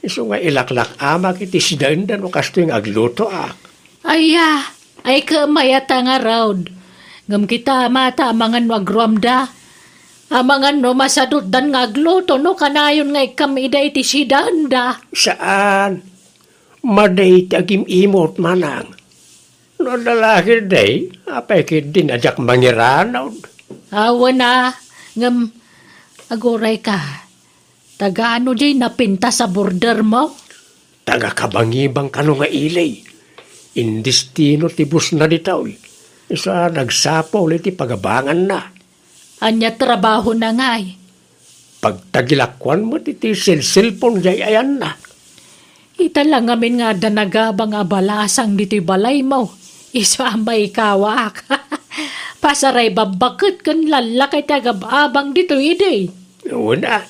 Isu nga ilaklak-amak iti sidaenda no kastoy nga aglutoak. Aya, ay kamayata ngarud. Ngem kita, mata, amangan no agruamda. Amangan no masadutdan nga agluto no kanayon nga ikkam ida iti sidaenda. Saan? Madi ti agim-imot, manang. No adda la ketdi, apay ketdin a diak mangiranod? Awan a, ngem agurayka. Taga ano diay napintas a border mo? Taga Kabangibang kano nga ili. Indestino ti busna ditoy. Isu a nagsapul iti pagabanganna. Ania trabahona ngay? Pagtagilakuan met iti selselpon diay ayanna. Ita la ngamin nga adda nagabang a balasang ditoy balaymo. Isu a maikawak. Pasaray babbaket ken lallaka iti agab-abang ditoy idi. Wen a.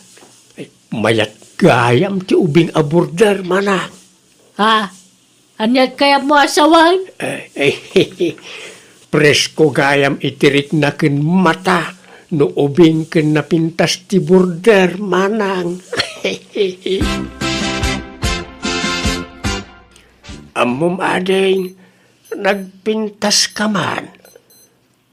Mayat gayam ti ubing a border, manang. Ha? Ania ti kayatmo a sawen? Eh, eh, presko gayam iti rikna ken mata no ubing ken napintas ti border, manang. Ammom, ading, nagpintaska man.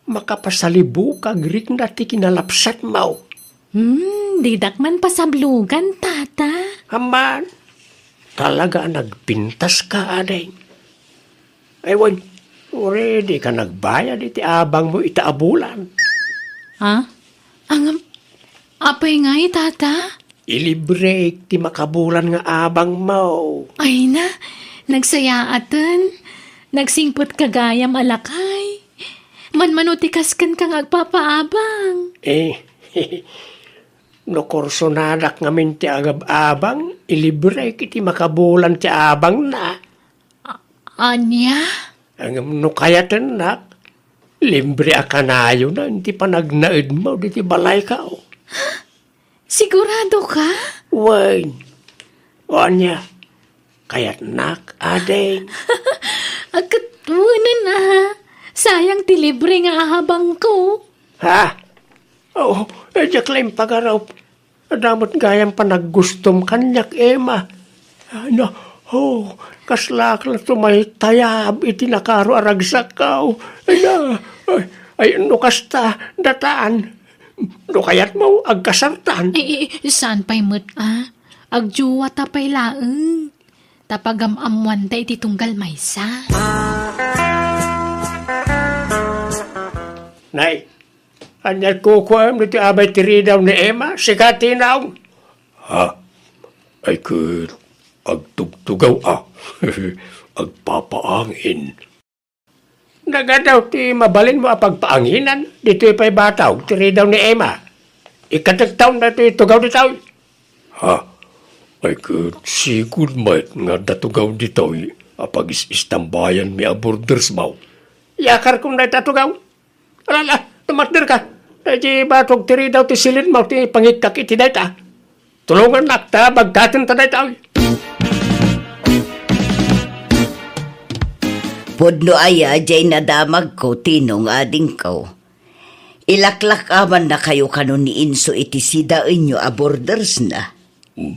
Makapasalibuk a agrikna ti kinalapsatmo. Hmm, didak man pasablugan, Tata. Amman, talaga a nagpintaska, ading. Ay, wen, uray dika nagbayad iti abangmo ita a bulan. Ha? Ngem, apay ngay, Tata? Ilibrek ti makabulan nga abangmo. Ay na, nagsayaaten. Nagsingpetka gayam a lakay. Manmano ti kaskenka nga agpapaabang. Eh, no kursonadak ngamin ti agab-abang, ilibrek iti makabulan ti abangna. A-, ania? Ngem no kayatennak, libre a kanayonan ti panagnaedmo ditoy balayko. Sigurado ka? Wen. O ania, kayatnak, ading? Agkat wenen a. Sayang ti libre nga abangko. Ha? Oo, eh, diak la impagarup. Adda met gayam panaggustom kaniak, Emma. Ay na, oh, kaslaak la tumaytayab iti nakaro a ragsakko. Ay na, ay, ay, no kasta, datan. No kayatmo, agkasartan. Eh, eh, saan pay met, a? Agjuwata pay laeng. Ta pagam-ammoanta iti tunggal maysa. Nay, ania kukuam ditoy abay ti ridaw ni Emma? Sika ti naong. Ha? Ay ket, agtugtugaw a. Agpapaangin. Nagadaw ti mabalinmo a pagpaanginan ditoy pay batog ti ridaw ni Emma. Ikatektaon daytoy tugaw ditoy. Ha? Ay ket sigud met nga adda tugaw ditoy a pagis-istambayanmi a bordersmo. Iyakarkon dayta a tugaw. Ala, ala, tumatderka. Daydi batog ti ridaw ti silidmo ti pangikkak iti dayta. Tulongannak ta bagkaten ta daytoy. Pudno aya diay nadamagko, Tinong, adingko. Ilaklak-amannakayo kano ni Inso iti sidaenyo a bordersna. Hmm.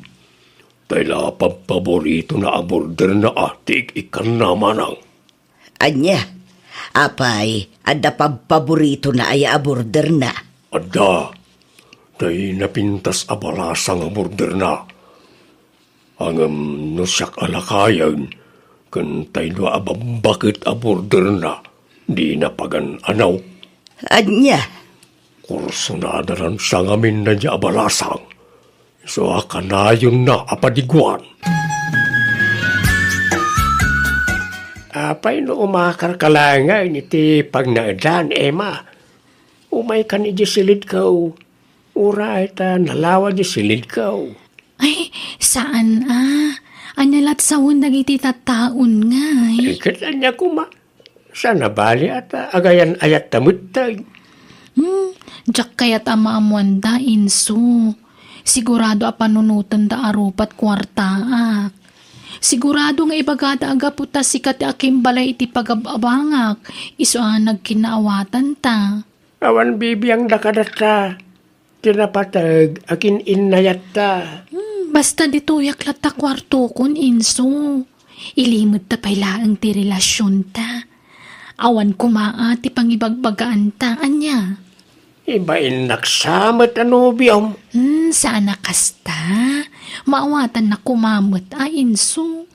Tay la pabpaboritona a borderna a ti ik-ikkanna, manang. Ania? Apay, adda pabpaboritona aya a borderna? Adda. Tay napintas a balasang a borderna. Ngem no siak a lakayen, ken tay dua a babbaket a borderna, dina pagan-anaw. Ania? Kursonada lansa ngamin daydiay a balasang. Isu a kanayonna a padiguan. Apay no umakarka laengen iti pagnaedan, Emma? Umaykan idiay silidko. Uray ta nalawa diay silidko. Ay, saan a. Ania lat sawen dagiti tattaon ngay? Ay, ket ania koma? Saan a bali a ta agayan-ayatta metten. Hmm, diak kayat a maammoanda, Inso. Sigurado a panunotenda a rupat kuartaak. Sigurado nga ibagada a gapu ta sika ti akimbalay iti pagab-abangak, isu a nagkinnaawatanta. Awan bibiangda kadatta. Ti napateg a kin-innayatta. Hmm, basta ditoyak latta kuartokon, Inso. Ilimedta pay laeng ti relasionta. Awan koma a ti pangibagbagaanta, ania? Ibainnak sa met a nobiom. Hmm, saan a kasta. Maawatannak koma met a, Inso.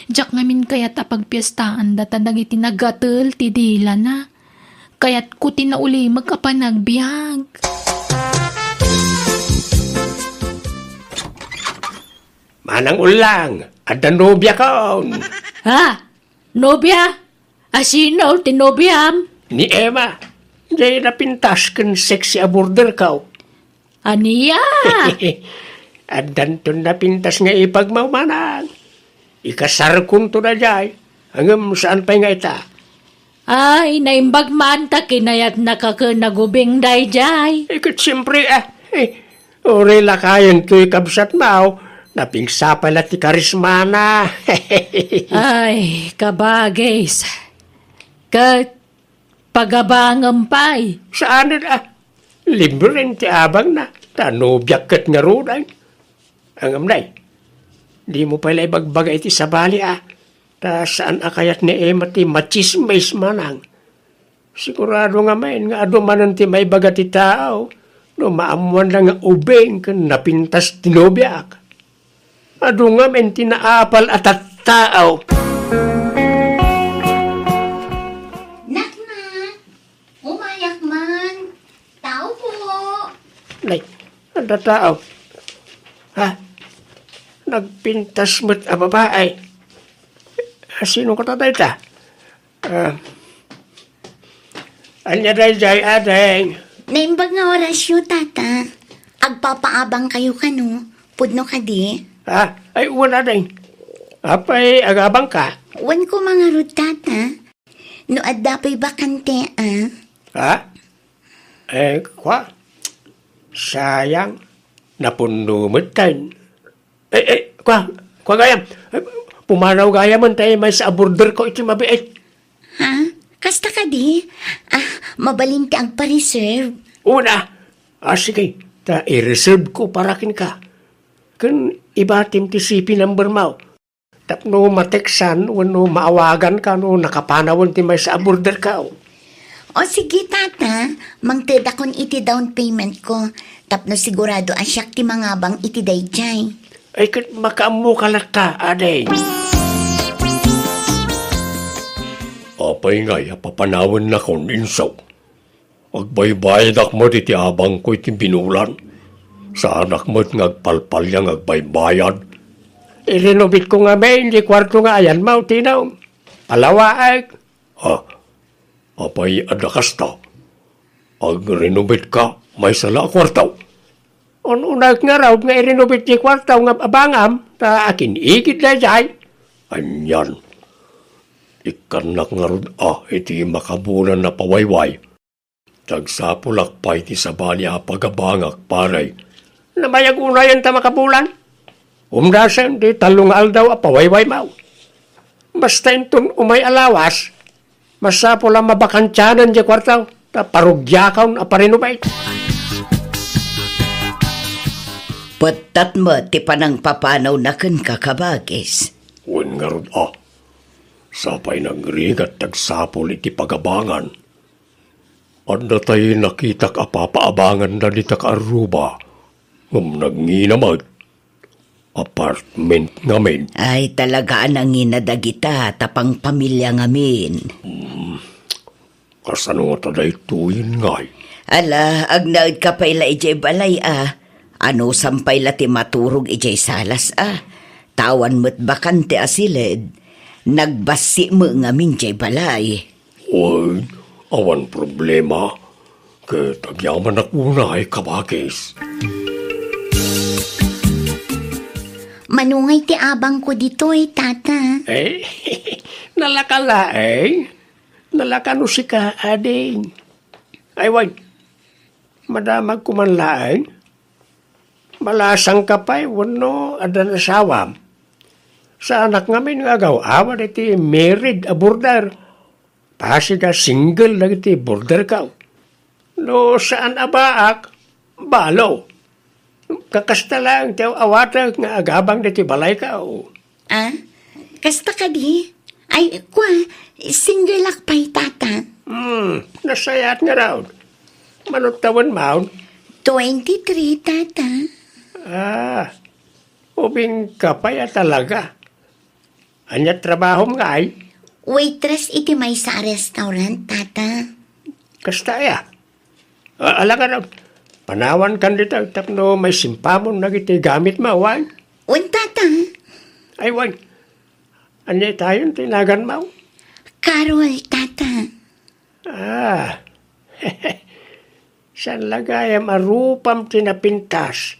Diak ngamin kayat a pagpiestaanda ta dagiti nagatel ti dilana. Kayatko ti naulimek a panagbiag. Manang Ullang, adda nobiakon. Ha? Nobia? Asino ti nobiam? Ni Emma. Jay napintas ken sexy a borderko. Ania? Addanton napintas nga ipagmawmanang. Ikasarkonto daydiay. Ngem saan pay nga ita. Ay, naimbag man ta kinayatnaka ken nagubing daydiay. Eh, ket siempre, ah, eh, uray lakayen toy kabsatmo, napigsapay la ti karismana. Ay, kabagis. Ket pagabangem pay. Saanen, ah. Libre ti abangna. Ta nobiak ket ngaruden. Ngem, nay, dimo pay la ibagbaga iti sabali, ah. Ta saan a kayat ni Emma ti matsismis manang. Sigurado ngamin nga adu manen ti maibaga ti tao no maammoanna nga ubing ken napintas ti nobiak. Adu ngamin ti naapal a tattao. Nakna, umayak man. Tao po. Nay, adda tao. Ha? Nagpintas met a babae. Sino kata dayta? Ah. Ania daydiay, ading? Naimbag nga orasyo, tata. Agpapaabang kayo kano? Pudno kadi? Ah, ay, wen, ading. Apay, agabangka? Wen ko mangarud, tata. No adda pay bakante, ah. Ha? Eh, kwa? Sayang. Napunno met tayo. Eh, eh, kwa, kwa gayam. Eh, pumanaw gayam, tay maysa a borderko iti mabiit. Ha? Kasta kadi? Ah, mabalin ti agpa-reserve? Una. Ah, sige. Ta i-reserve ko para kenka. Ken ibatim ti C P number mo. Tapno mateksan wenno maawaganka no nakapanawen ti maysa a borderko. O sige, tata, mangtedakon iti down payment ko tapno sigurado a siak ti mangabang iti daydiay. Ay, ket makaammoka latta, ading. Apay ngay a papanawennakon, inso? Agbaybayadak met iti abangko iti binulan. Saanak met nga agpalpalia nga agbaybayad. I-renovate ko ngamin ti kuarto nga ayanmo, Tino. Palawaek. Ah, apay adda kasta? Agrenovate ka, maysa la a kuarto? Un-unaek ngarud nga i-renovate ti kuarto nga abangam, ta akin-igid daydiay. Anian? Ikkannak ngarud a iti makabulan a pawayway. Agsapulak pay ti sabali a pagabangak, pare. Namayag unayen ta makabulan? Umdasen ti tallo nga aldaw a pawaywaymo. Basta inton umay a lawas, masapul a mabakantianan diay kuarto, ta parugiakon a pa-renovate. Pettat met ti panangpapanawna kenka, kabagis. Wen ngarud a, sapay nagrigat ti agsapul iti pagabangan. Adda tay nakitak a papaabanganda dita kaarruba, ngem nagngina met. Apartment ngamin. Ay, talaga a nangina dagita, ta pangpamilia ngamin. Hmm. Kasano ngata daytoyen ngay? Ala, agnaedka pay la idiay balay a. Anusam pay la ti maturog idiay salas a. Ta awan met bakante a siled. Nagbassi met ngamin diay balay. Wen, awan problema. Ket agyamanak unay, kabagis. Mano ngay ti abangko ditoy, tata? Eh, nalaka laeng. Nalaka no sika, ading. Ay, wen, madamagko man laeng. Malasangka pay wenno adda nasawam? Saanak ngamin nga agaw-awad iti married a border. Pasig a single dagiti borderko. No saan a baak, balo. Kakasta laeng ti aw-awatek nga agabang ditoy balayko. Ah? Kasta kadi? Ay, kwa, single ak pay, tata. Hmm, nasayaat ngarud. Mano tawenmo? Twenty-three, tata. Ah, ubingka pay a talaga. Ania trabahom ngay? Waitress iti maysa a restaurant, tata. Kasta aya? A-, ala ngarud, panawankan dita tapno maisimpamon dagiti gamitmo, wen? Wen, tata. Ay, wen. Ania itayon ti naganmo? Carol, tata. Ah. Saan la gayam a rupam ti napintas?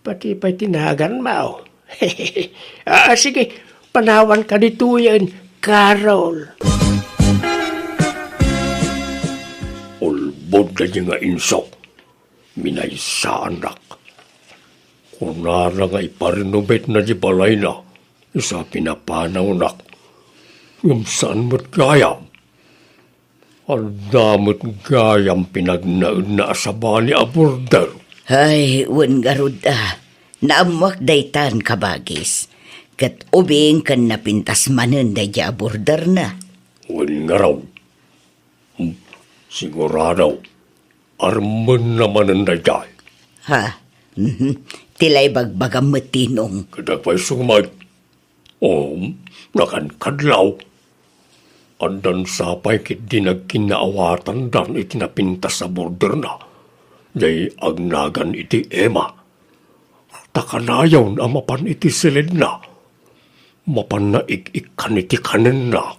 Pati pay ti naganmo. Ah, sige, panawanka ditoyen, Carol. Ulbod daydi nga inso. Minaysaannak. Kunana nga iparenovate na di balayna, isa pinapanawnak. Ngem saan met gayam? Adda met gayam pinagnaedna a sabali a border. Ay, wen ngarud a. Naammoak daytan, kabagis. Ket ubing ken napintas manen daydi a borderna. Wen ngarud. Hmm, sigurado. Armenna manen daydiay. Ha? Mhm. Ti la ibagbagam met, Tinong. Ket agpayso met. Um, nakankadlaw. Addan sapay ketdi nagkinnaawatandan iti napintas a borderna. Jay agnagan iti Emma. Ta kanayon a mapan iti siledna. Mapanna ik-ikkan iti kanenna.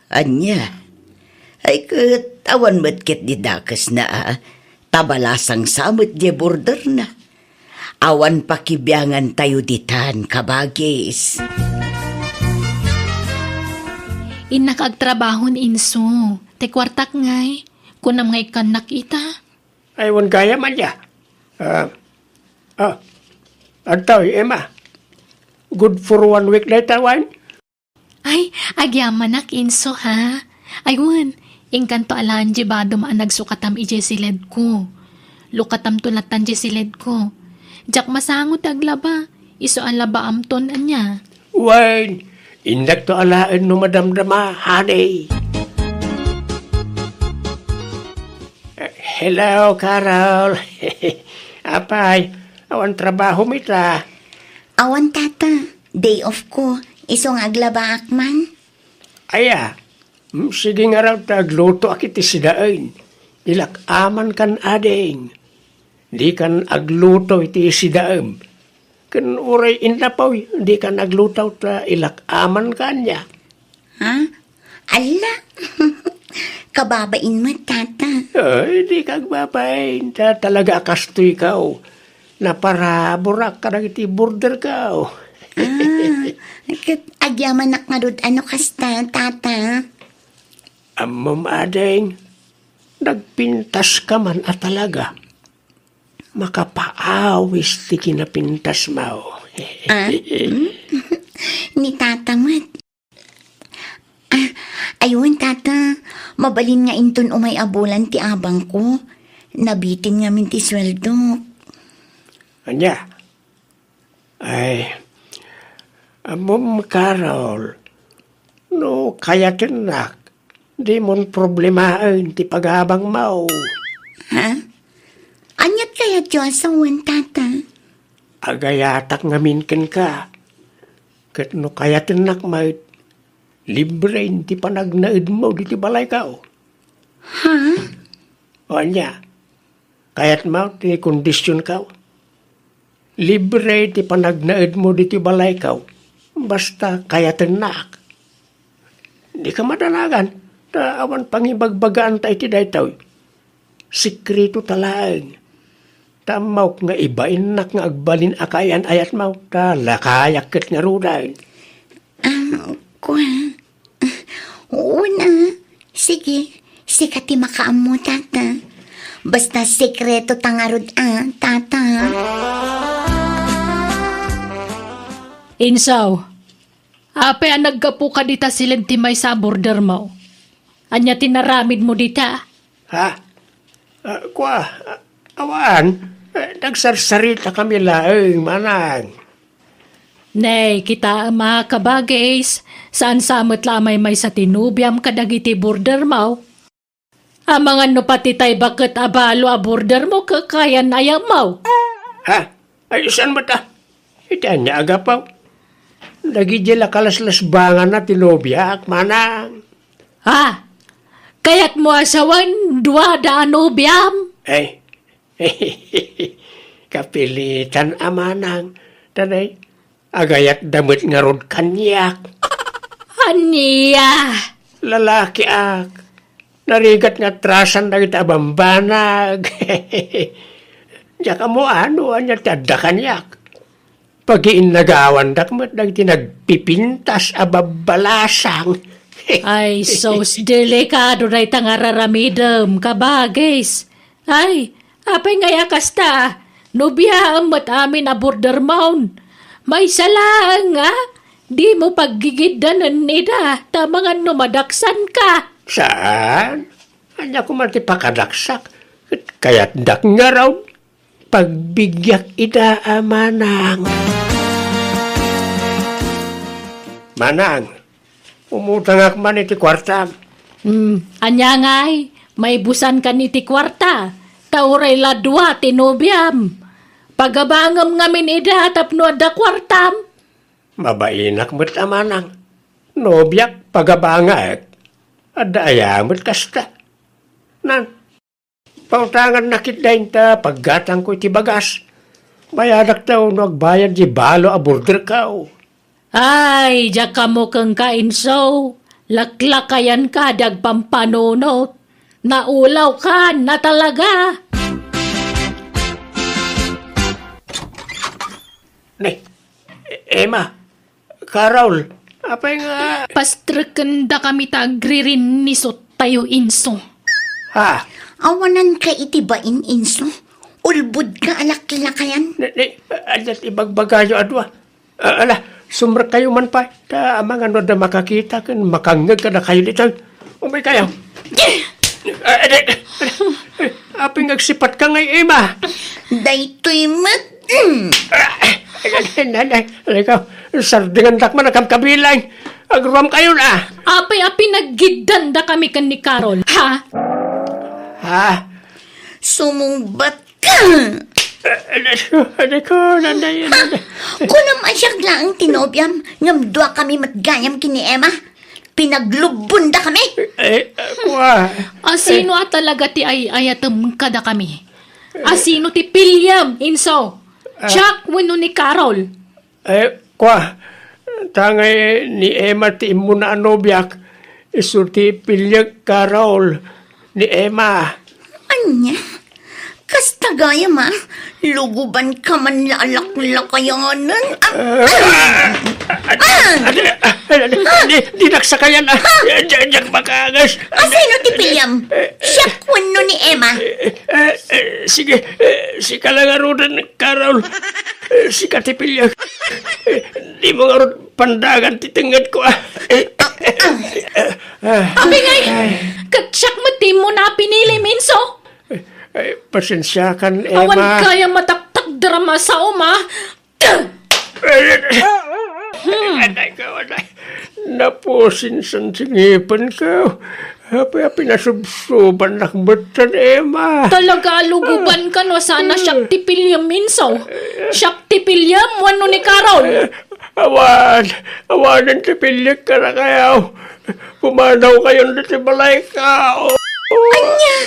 Ania? Ay ket, awan met ketdi dakesna a, ta balasang sa met diay borderna. Awan pakibiangantayo ditan, kabagis. Innak agtrabaho ni Inso. Ti kuartak ngay, kunam nga ikkannak ita. Ay, wen gayam, ania? Ah, ah, adtoy, Emma. Good for one week dayta, wen? Ay, agyamanak, Inso, ha? Ay, wen, inkanto a laeng diay badom a nagsukatam idiay siledko. Lukatamto latan diay siledko. Diak masango ti aglaba, isu a labaamton, ania? Wen, indakto a laeng no madamdama, honey. Eh, hello, Carol. Apay, awan trabahom ita? Awan, tata. Day off ko. Isu nga aglabaak man. Aya, mm, sige ngarud ta aglutoak iti sidaen. Ilak-amankan, ading. Dikan agluto iti sidaem. Ken uray innapoy, dikan agluto ta ilak-amankan, ania? Ha? Alla! Kababain met, tata. Ay, dika agbabain. Ta-, talaga a kastoyko. Naparaburak kadagiti borderko. Ah, ket agyamanak ngarud a no kasta, tata. Ammom, ading, nagpintaska man a talaga. Makapaawis ti kinapintasmo. Ah, hmm? Ni tata met. Ah, aywan, tata. Mabalin nga inton umay a bulan ti abangko. Nabitin ngamin ti sueldok. Ania? Ay, ammom, Carol, no kayatennak, dimon problemaen ti pagabangmo. Ha? Aniat kayatyo a sawen, tata? Agayatak ngamin kenka. Ket no kayatennak met, libre ti panagnaedmo ditoy balayko. Ha? O ania? Kayatmo ti kondisionko? Libre ti panagnaedmo ditoy balayko, basta kayatennak. Dika madanagan, ta awan pangibagbagaanta iti daytoy. Sekretota laeng. Ta ammok nga ibainnak nga agbalin a kaayan-ayatmo, ta lakayak ket ngaruden. Ah, kua. Una, sige, sika ti makaammo, tata. Basta sekretota ngarud a, tata. Insaw, apay a naggapuka dita siled ti maysa a bordermo? Ania ti naramidmo dita? Ha? Ah, kua, ah, awan. Eh, nagsarsaritakami laeng, manang. Nay, kitaem a, kabagis, saan sa met la a maymaysa ti nobiam kadagiti bordermo. Amangan no pati tay baket a balo a bordermo kakayan-ayatmo. Ha? Ay, saan met a? Iti ania a gapu? Dagiti la kalaslasbanganna ti nobiak, manang. Ha? Kayatmo a sawen, duada a nobiam? Ay, kapilitan a manang. Tanay, Agayatda met ngarud kaniak. Ania? Lalakiak. Narigat nga atrasan dagiti a bambanag. Diak ammo no ania ti adda kaniak. Pagiinnagawandak met dagiti nagpipintas a babbalasang. Ay, sus, delikado dayta nga raramidem, kabagis. Ay, apay ngay a kasta? Nobiaem met amin a bordermaun. Maysa laeng nga, dimo paggigiddanen ida, ta mangan no madaksanka. Saan? Ania koma ti pakadaksak? Ket kayatdak ngarud, pagbigiak ida a manang. Manang, umutangak man iti kuartam. Hmm, ania ngay? Maibusankan iti kuarta, ta uray la dua ti nobiam. Pagabangem ngamin ida tapno adda kuartam. Mabainak met a manang. Nobiak, pagabangek. Adda aya met kasta. Nan, pautangannak ida inta paggatangko iti bagas. Bayadakto no agbayad di balo a borderko. Ay, diak ammo kenka, inso. Laklakayanka di agpampanunot. Naulawkan a talaga. Ne, Emma, Carol, apay nga... Pastrekendakami ta agririnnisot tayo, inso. Ha? Awananka iti bain, inso. Ulbodka a laklakayan. Ne, ne, adda ti ibagbagayo a dua. Ah, ala, sumrekkayo man pay. Ta amangan no adda makakita ken makangngeg kadakayo ditoy. Umaykayo. Ah, adi, adi. Apay nga agsipatka ngay, Emma? Daytoy met. Mm. Ah, adi, adi, adi, ikaw, sardingandak man a kabkabilang. Agruamkayon, ah. Apay a pinaggiddandakami ken ni Carol, ha? Ha? Sumungbat ka! Adi ko, adi ko, nanay, nanay. Kunam a siak laeng ti nobiam, ngem duakami met gayam ken ni Emma. Pinaglubondakami. Eh, kua. Asino a talaga ti ay-ayatem kadakami? Asino ti piliem, inso? Ah. Siak wenno ni Carol? Eh, kua, ta ngay ni Emma ti immuna a nobiak, isu ti piliek, Carol, ni Emma. Ania? Kasta gayam a? Lugubanka man la a laklakayanen. Ah! Ah! Ah! Adi, adi, adi, adi, dinak sakayan, ah. Ah! Diak, diak makaangas. Asino ti piliam? Eh, eh. Siak wenno ni Emma? Eh, eh, sige, eh, sika la ngaruden, Carol. Eh, sika ti piliek. Eh, dimo ngarud pandagan ti tengngedko, ah. Eh, eh, eh, ah. Apay ngay, ket siak met ti immuna a pinilim, inso? Eh, eh, pasensiakan, Emma. Awan gayam a taktakder a masaom, ah. Hmm. Anak ko, anak. Napusinsan ti ngipenko. Apay a pinasubsobannak metten, Emma. Talaga a lugubanka no saan a siak ti piliem, inso. Siak ti piliem wenno ni Carol. Eh, awan, awanen ti piliek kadakayo. Pumanawkayon ditoy balayko. Ania?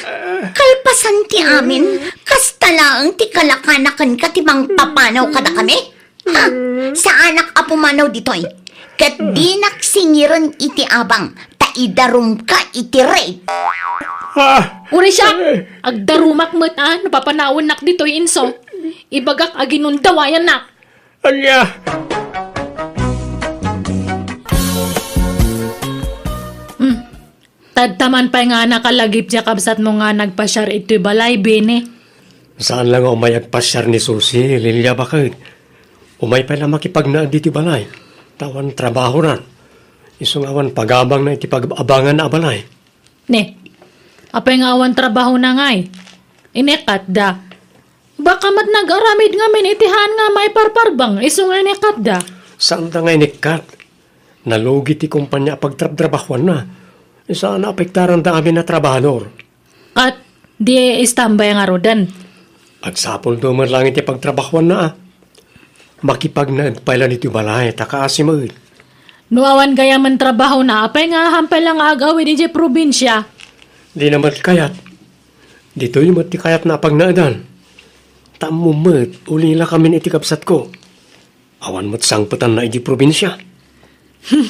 Kalpasan ti amin, kasta laeng ti kalakana kenka ti mangpapanaw kadakami? Ha? Saanak a pumanaw ditoy. Ket dinak singiren iti abang, ta idarumka iti rape. Ha? Uray siak, agdarumak met a no papanawennak ditoy, inso. Ibagak a ginundawayannak. Ania? Hmm. Tadta man pay nga nakalagip ti kabsatmo nga nagpasiar itoy balay, Bini. Saan la nga umay agpasiar ni Susi, Lilia, baket. Umay pay la makipagnaed ditoy balay. Ta awan trabahonan. Isu nga awan pagabangna iti pag-abanganna a balay. Ne, apay nga awan trabahona ngay? Inekkatda. Baka met nagaramid ngamin iti haan nga maiparparbeng, isu nga inekkatda. Saanda nga inekkat. Nalugi ti kompania a pagtrabtrabahuanna. Saan a apektaranda amin a trabahador. Ket di istambay ngaruden. Agsapulto met laeng iti pagtrabahuanna, a. Makipagnaed pay la ditoy balay, ta kaasi met. No awan gayamen trabahona, apay nga hampay la nga agawid idiay probinsia? Dina met kayat. Ditoy met ti kayatna a pagnaedan. Ta ammom met, ulilakamin iti kabsatko. Awan met sangpetanna idiay probinsia. Hmm.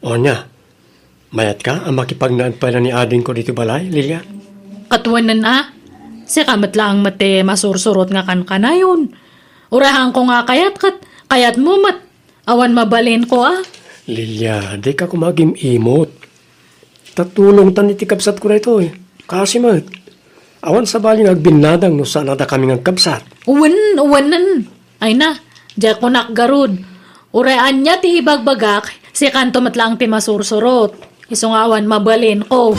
O ania, mayatka a makipagnaed pay la ni adingko ditoy balay, Lilia? Ket wen a, sika met laeng met ti masursurot nga kankanayon. Uray haanko nga kayat ket kayatmo met. Awan mabalinko a. Lilia, dika koma agim-imot. Ta tulongtan iti kabsatko daytoy. Kaasi met. Awan sabali nga agbinnadang no saan a dakami nga agkabsat. Wen, wenen. Ay na, diak kunak garud. Uray ania ti ibagbagak, sikanto met laeng ti masursurot. Isu nga awan mabalinko.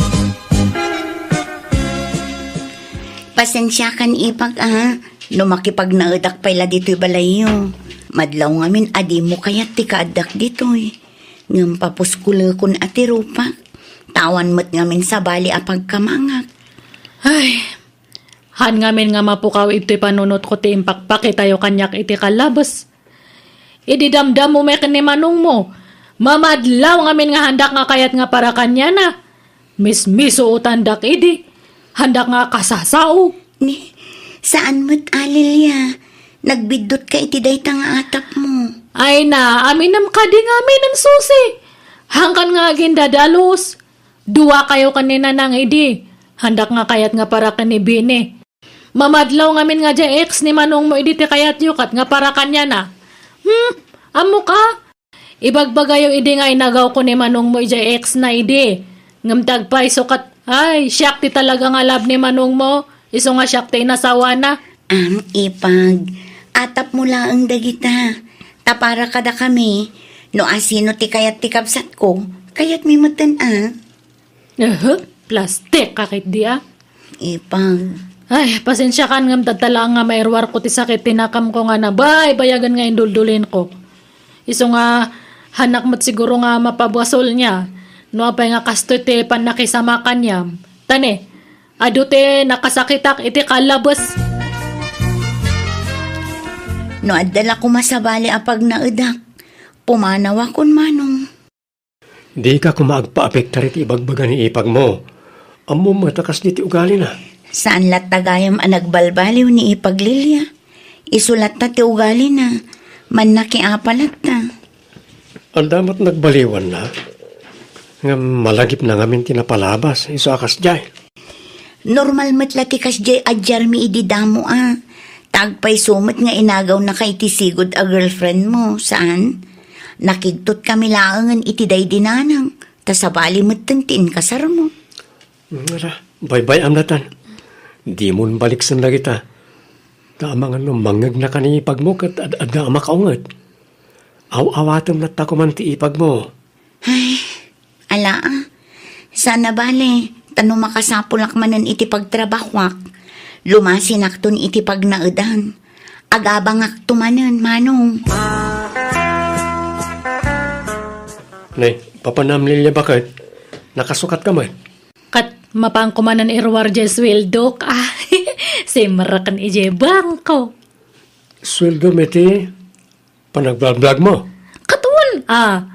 Pasensiakan, ipag, a, no makipagnaedak pay la ditoy balayyo. Madlaw ngamin a dimo kayat ti kaaddak ditoy. Ngem papuskulekon a ti rupak. Ta awan met ngamin sabali a pagkamangak. Ay, haan ngamin nga mapukaw itoy panunotko ti impakpakitayo kaniak iti kallabes. Idi damdammo met ken ni manongmo, mamadlaw ngamin nga haandak nga kayat nga para kaniana. Mismisuotandak idi. Haandak nga kasasao. Ni, saan met a, Lilia. Nagbiddutka iti dayta nga atapmo. Ay na, aminem kadi ngamin, Susi. Haankan nga agindadalus. Duakayo ken ni Nanang idi. Haandak nga kayat nga para ken ni Bini. Mamadlaw ngamin nga diay ex ni manongmo idi ti kayatyo ket nga para kaniana. Hmm, ammok a? Ibagbagayo idi nga inagawko ni manongmo idiay ex na idi. Ngem ti agpayso ket, ay, siak ti talaga nga love ni manongmo, isu nga siak ti inasawana. Am, ipag, atapmo laeng dagita. Ta para kadakami, no asino ti kayat ti kabsatko, kayatmi metten a. Ehe, plastik ka ketdi a. Ipag. Ay, pasensiakan ngem dadta laeng nga mairuarko ti sakit ti nakamko nga nabaybayagen nga induldulinko. Isu nga, hanak met siguro nga mapabasolna, no apay nga kastoy ti pannakisama kaniam. Ta ne, adu ti nakasakitak iti kallabes. No adda la koma sabali a pagnaedak, pumanawakon manong. Dika koma agpaapektar iti ibagbaga ni ipagmo. Ammom met a kasdi ti ugalina. Saan latta gayam a nagbalbaliw ni ipag Lilia. Isu latta ti ugalina. Mannakiapa latta. Adda met nagbaliwanna. Ngem malagipna ngamin ti napalabas. Isu a kasdiay. Normal met la ti kasdiay a diarmi idi damo a. Ta agpayso met nga inagawnaka iti sigud a girlfriendmo, saan? Nakigtotkami laengen iti daydi nanang, ta sabali metten ti inkasarmo. Ngara, baybay-am latan. Dimon baliksen dagita. Ta amangan no mangngegnaka ni ipagmo ket ad-adda a makaunget. Aw-awatem latta koman ti ipagmo. Ay, ala a. Saan a bale, ta no makasapulak manen iti pagtrabahuak, lumasinakton iti pagnaedan. Agabangakto manen, manong. Ne, papanam Lilia baket, nakasukat ka met? Ket mapanko manen iruar diay sueldok. Ah, simreken idiay bangko. Sueldo met ti panagblagblagmo? Katon, ah.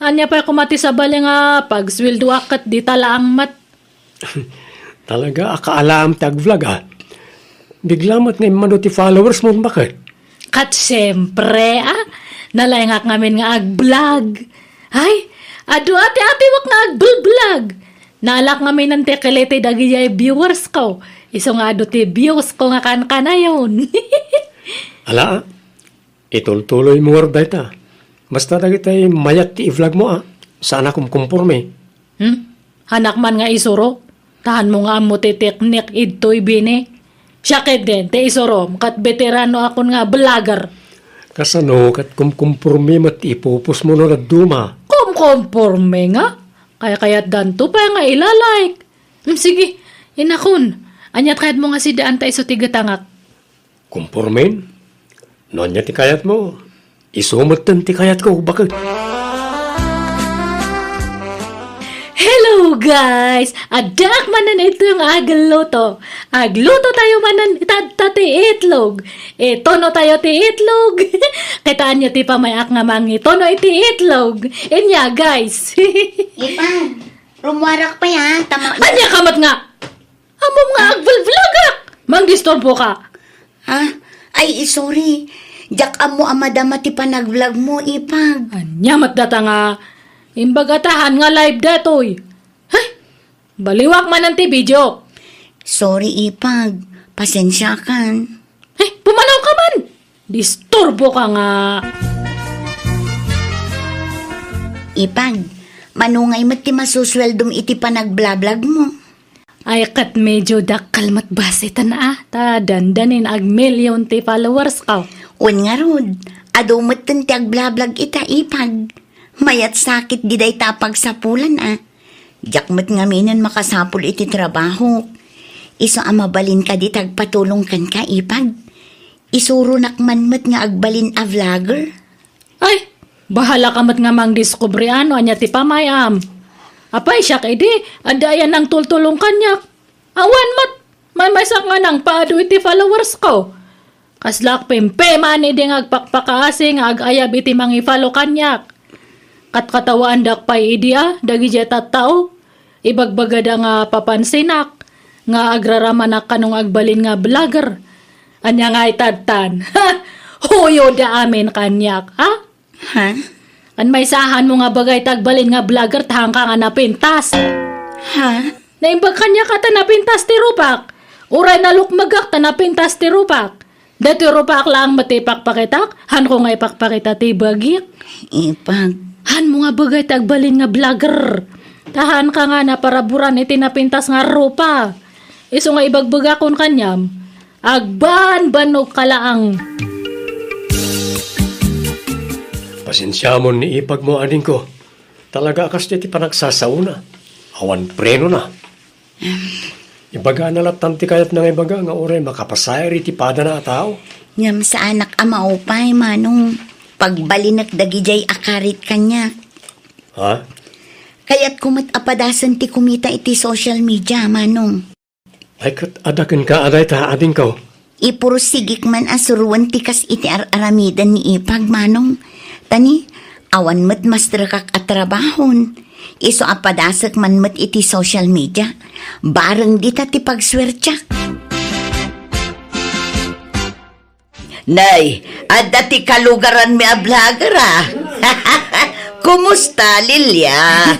Ania pay koma ti sabali nga pagsueldoak ket dita laeng met? Talaga a kaalaam ti agvlog, ah. Bigla met nga immadu ti followersmo, baket? Ket siempre, ah. Nalaingak ngamin nga agvlog. Ay, adu a ti atiwak nga agblblog. Naalak ngamin ti kiliti dagiti viewersko. Isu nga adu ti viewsko nga kankanayon. Ala, ah. Itultuloymo ngarud dayta. Basta dagitay mayat ti i-vlogmo, a. Saan a kumkumpormi. Hmm? Hanak man nga isuro. Tahanmo nga ammo ti teknik idtoy, bini. Siak ketdin ti isurom ket beterano akon nga vlogger. Kasano ket kumkumpormi met ti ipupusmo no dadduma? Kumkumpormi nga? Kaykayatdanto pay nga ila-like. Hmm, sige, inakon. Ania ti kayatmo nga siddaan ta isu ti getangak? Kumpormin? No ania ti kayatmo, isu metten ti kayatko, baket. Hello, guys! Addaak manen ito nga agluto. Agluto tayo manen itatta ti itlog. Itono tayo ti itlog. Kitaanyo ti pamay-ak nga mangitono iti itlog. Inya, guys. Ipan, rumuarak pay, ha? Tama. Ania ka met nga? Ammom nga agvlvlogak! Mangdisturbo ka! Ha? Ay, sorry. Diak ammo a madama ti panagvlog mo, Ipag. Ania met data nga imbagatahan nga live datoy? Hay! Baliwak manen ti video. Sorry, Ipag. Pasensiakan. Hay! Pumanaw ka man! Disturbo ka nga. Ipag, manungay met ti masusueldom iti panagblablag mo? Ay, ket medyo dakkel met basiten a, ta dandanin agmillion ti followers ko. Wen ngarud, adu metten ti agblablag ita, Ipag. Mayat sakit di dayta a pagsapulan a. Diak met ngaminen makasapul iti trabahok. Isu a mabalin kadi ti agpatulong kenka, Ipag. Isuronak man met nga agbalin a vlogger. Ay, bahala ka met nga mangdiskubre no ania ti pamayam. Apay, siak idi, adda aya nangtultulong kaniak. Awan met, maymaysak nga nangpaadu iti followers ko. Kaslak pimpiman idi nga agpakpakaasi nga agayab iti mangi-follow kaniak. Katkatawaandak pay idi a, dagiti tattao. Ibagbagada nga papansinak nga agraramanak kano nga agbalin nga vlogger. Ania nga itadtan? Huyoda amin kaniak, ha? Ha? An maysahan mo nga bagay ti agbalin nga vlogger ta haanka nga napintas. Ha? Naimbag kaniak a ta napintas ti rupak. Uray nalukmegak ta napintas ti rupak. Daytoy rupak laeng met ti ipakpakitak, haanko nga ipakpakita ti bagik. Ipag. Haan mo nga bagay ti agbalin nga vlogger. Ta haanka nga naparaburan iti napintas nga rupa. Isu nga ibagbagakon kaniam, agbanbannog ka laeng. Pasensiamon ni ipag mo, adingko. Talaga a kasdiay ti panagsasaona. Awan prenona. Ibagana lattan ti kayatna nga ibaga nga uray makapasayaat iti padana a tao. Ngem saanak a maupay, Manong. Pagbalinek dagidiay a karit kaniak. Ha? Kayatko met a padasen ti kumita iti social media, Manong. Ay, ket adda kenka a dayta, adingko. Ipursigik man a suroen ti kas iti ar-aramiden ni ipag, Manong. Ta ni, awan met masterekak a trabahon. Isu a padasek man met iti social media. Bareng dita ti pagsuertiak. Nay, adda ti kalugaranmi a vlogger a. Kumusta, Lilia?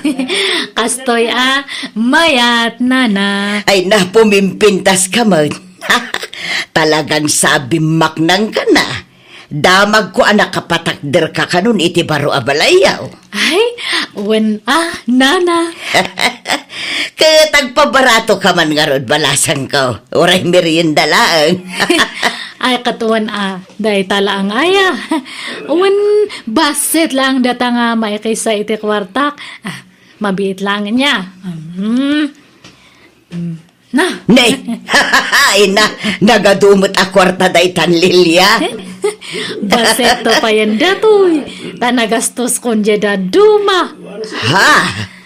Kastoy a, mayat, nana. Ay, napumimpintas ka met. Talagang sabimmaknang ka na. Damagko a nakapatakder ka kanon iti baro a balayyo. Ay, wen a, nana. Ket agpabarato ka man ngarud, balasangko. Uray merienda laeng. Ay, ket wen a, dayta laeng aya. Wen, bassit laeng data nga maikisa iti kuartak. Ah, mabiit laeng nia. Mm. Mm. Na. Ne. Ay na, nagadu met a kuarta daytan, Lilia. Bassit to payen datoy. Ta nagastoskon diay dadduma. Ha?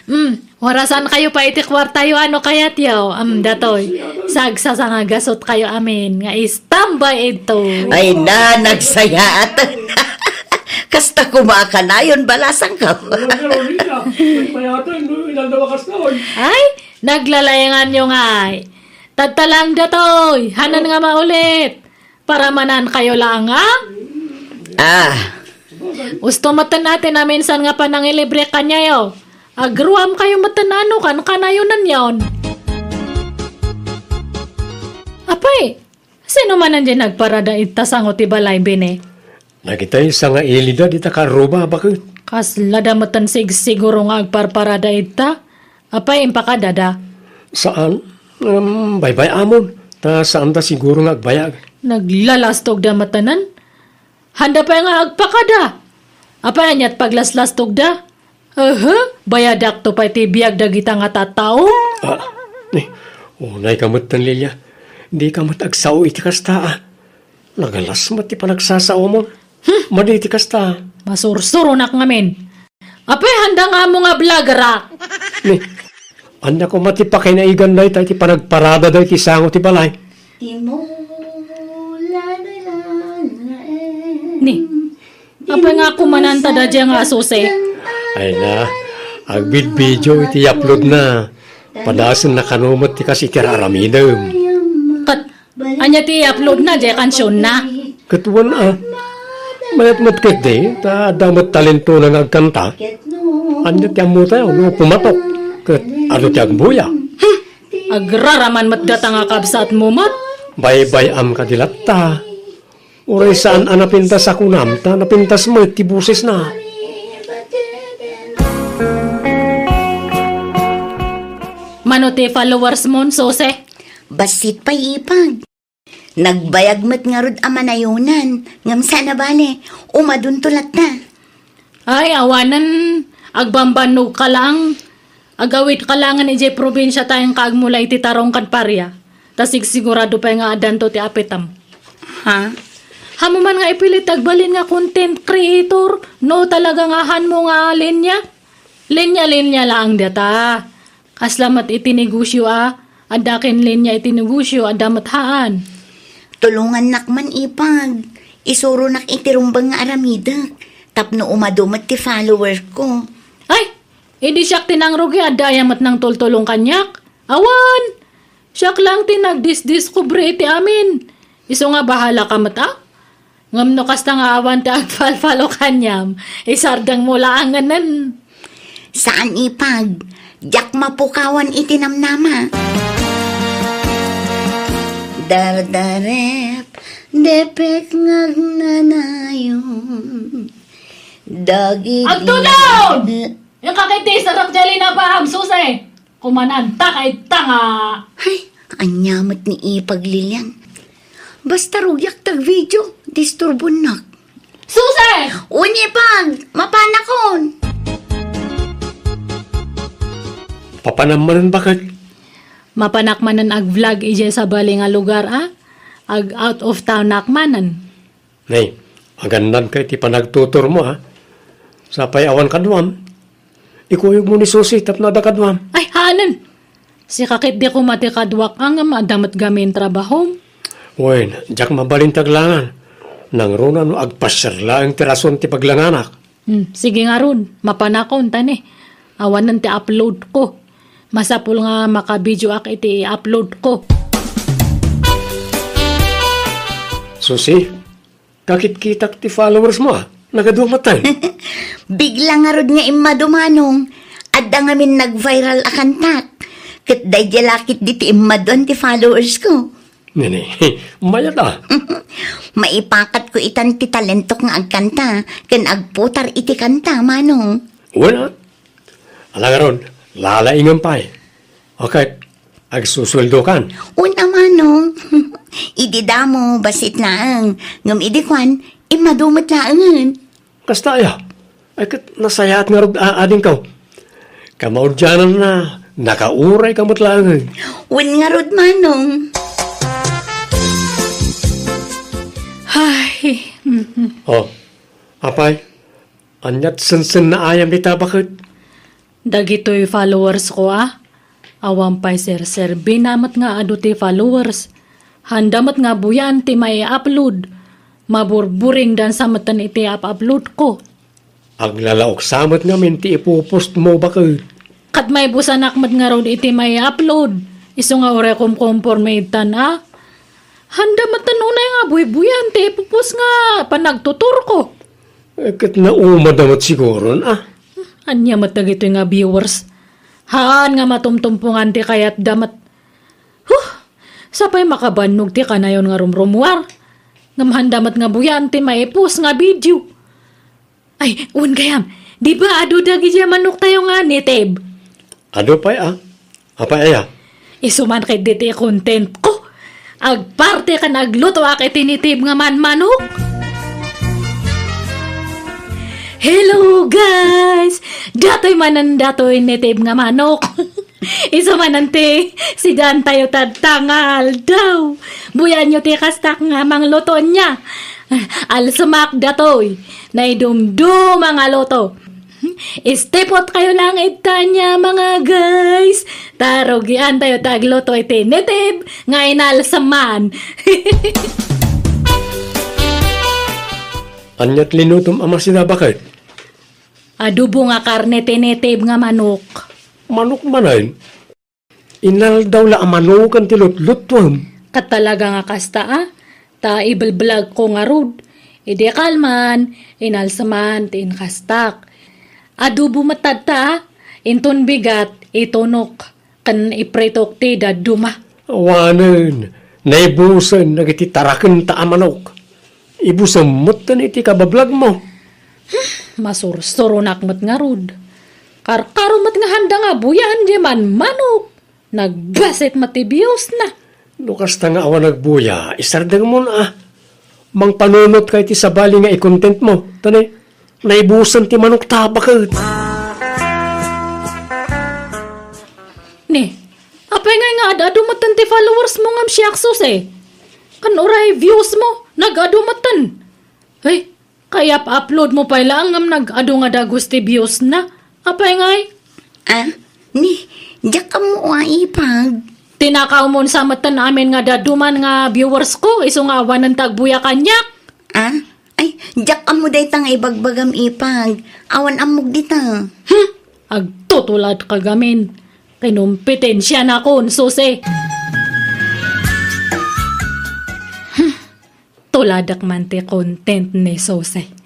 Mm, warasankayo pay iti kuartayo a no kayatyo. Am, datoy. Sagsasangagasotkayo amin nga istambay idtoy. Ay na, nagsayaat. Kasta koma a kanayon, balasangko. Ay, naglalayanganyo ngay. Tatta laeng datoy, hanan nga maulit. Paramanankayo laeng, a? Ah. Usto metten a ti naminsan nga panangilibre kaniayo. Agruamkayo metten a no kankanayo nenyon. Apay, sino manen diay nagparada ita sango ti balay, Bini? Dagitay sangaili da dita karruba a baket. Kasla da metten sigsiguro nga agparparada ita. Apay, impakadada? Saan. Em, baybay-amon. Ta saan da siguro nga agbayag. Naglalastog da metten. Handa pay nga agpakada. Apay, aniat paglaslastog da? Aha, bayadakto pay ti biag dagita nga tattao? Ah, ni, unay ka met, Lilia. Di ka met agsao iti kasta, a. Nagalas met ti panagsasaomon. Hmm. Madi ti kasta. Masursuronak ngamin. Apay, handa nga ammo nga vlogger, a. Ni, ania koma ti pakainaigan dayta iti panagparada dayta iti sango ti balay? Ni, apay nga kumananta da dia nga asuse? Ay na, agbidbidio iti upload na. Padasen na kano met ti kas iti ar-aramidem. Ket, ania ti upload na, dia kansion na? Ket wen a. Mayat met ketdi, ta adda met talentona nga agkanta. Ania ti ammotayo no pumatok ket adu ti agbuya? Hmm. Agraraman met data nga kabsatmo met. Baybay-am kadi latta. Uray saan a napintas a kunam, ta napintas met ti bosesna. Mano ti followers mo, Sose? Bassit pay, Ipag. Nagbayag met ngarud a manayonan, ngem saan a bale, umadunto latta. Ay, awanen, agbambannog ka lang. Agawid ka langen idiay probinsia ta inka agmula iti tarong ken paria. Ta sigsigurado pay nga addanto ti apitem. Ha? Haanmo man nga ipilit agbalin nga content creator, no talaga nga haanmo nga linya? Linya-linya laeng data. Kasla met iti negosio a, adda ken linya iti negosio, adda met haan. Tulongannak man, Ipag. Isuronak iti rumbeng nga aramidek. Tapno umadu met ti follower ko. Ay! Idi siak ti nangrugi, adda aya met nangtultulong kaniak? Awan! Siak lang ti nagdisdiskubre iti amin. Isu nga bahala ka met, a? Ngem no kasta nga awan ti agfollow kaniam, isardengmo laengen. Saan, Ipag. Diak mapukawan iti namnama. Dardarep, depek nga agnanayon. Dagiti Agtulon! Inka ket ti iserak diay linabaam, Suse! Kumananta kayta nga. Ay, ania met ni Ipag, Lilian. Basta rugiak ti agvideo, disturbonnak. Suse! Wen, Ipag, mapanakon. Papanam manen, baket? Mapanak manen agvlog idiay sabali nga lugar, a? Ag-out of townak manen. Nay, agannadka iti panagtuturmo, a? Sapay awan kaduam. Ikuyogmo ni Susi tapno adda kaduam. Ay, haanen! Sika ketdi koma ti kaduak, ngem adda met gamin trabahom. Wen, diak mabalin ti aglangan. Nangruna no agpasiar laeng ti rason ti paglanganak. Hmm, sige ngarud, mapanakon, ta ne. Awanen ti upload ko. Masapul nga makabideoak iti i-upload ko. Susi, kakitkitak ti followers mo, a? Nagadu met, ay. Bigla ngarud nga immadu, Manong. Adda ngamin nag-viral a kantak. Ket daydiay la ketdi ti immaduan ti followers ko. Nini, mayat, a. Maipakatko itan ti talentok nga agkanta, ken agputar iti kanta, Manong. Wen, a. Ala ngarud, lalaingem pay. O ket, agsusueldokan. Wen a, Manong. Idi damo, bassit laeng. Ngem idi kuan, immadu met laengen. Kasta aya? Ay, ket nasayaat ngarud a-, adingko. Kamaudiananna, nakaurayka met laengen. Wen ngarud, Manong. Ay, mhm. O, apay, aniat sensennaayam dita, baket? Dagitoy followers ko, a? Awan pay serserbina met nga adu ti followers. Handa met nga buyan ti mai-upload. Maburburingdansa metten iti up-upload ko. Aglalaoksa met ngamin ti ipu-post mo, baket. Ket maibusanak met ngarud iti mai-upload. Isu nga uray kumkumporme itan, a? Handa metten unay nga buybuyan ti ipu-post nga panagtutur ko. Eh, ket naumada met siguron, a? Ania met dagitoy nga viewers? Haan nga matumtumpongan ti kayatda met. Huh! Sapay makabannog ti kanayon nga rumrumuar. Ngem handa met nga buyan ti maipost nga video. Ay, wen gayam, di ba adu dagidiay manoktayo nga native? Adu pay, a? Apay aya? Isu man ketdi ti content ko. Agparte ken aglutoak iti native nga manmanok. Hello, guys! Datoy manen datoy native nga manok. Isu manen ti sidaantayo tatta nga aldaw. Buyanyo ti kastak nga mangluto nia. Alsemak datoy. Naidumduma nga luto. Istipot kayo lang ita nia, mga guys. Ta rugian tayo ti agluto iti native nga inalseman. Aniat linutom a masida, baket? Adobo nga karne ti native nga manok. Manok manen? Inaldaw la a manokan ti lutlutuem. Ket talaga nga kasta, a? Ta ibelblog ko ngarud. Idi kalman, inalseman ti inkastak. Adobo met tatta, inton bigat, itunok, ken ipritok ti dadduma. Awanen, naibusen dagiti tarakenta a manok. Ibusem metten iti kabablagmo. Masursuronak met ngarud. Karkaro met nga handa nga buyaan diay manmanok. Nagbasit met ti biusna. No kasta nga awan nagbuya, isardengmon a. Mangpanunotka iti sabali nga i-content mo. Tani, naibusen ti manok ta, baket. Ni, apay ngay nga ad-adu metten ti followers mo ngem siak, Susi? Kan uray views mo, nag-adu metten. Ay, kayap-upload mo pay laeng ngem nag-adu nga dagus ti views na. Apay ngay? Ah, ni, diak ammo a ipag. Tinakawmon sa metten amin nga daduman nga viewers ko, isu nga awanen ta agbuya kaniak. Ah, ay, diak ammo dayta nga ibagbagam ipag. Awan ammok dita. Hmm, agtutulad ka gamin. Kinumpitensianakon, Susi. Hmm, Tuladak man ti content ni Susi.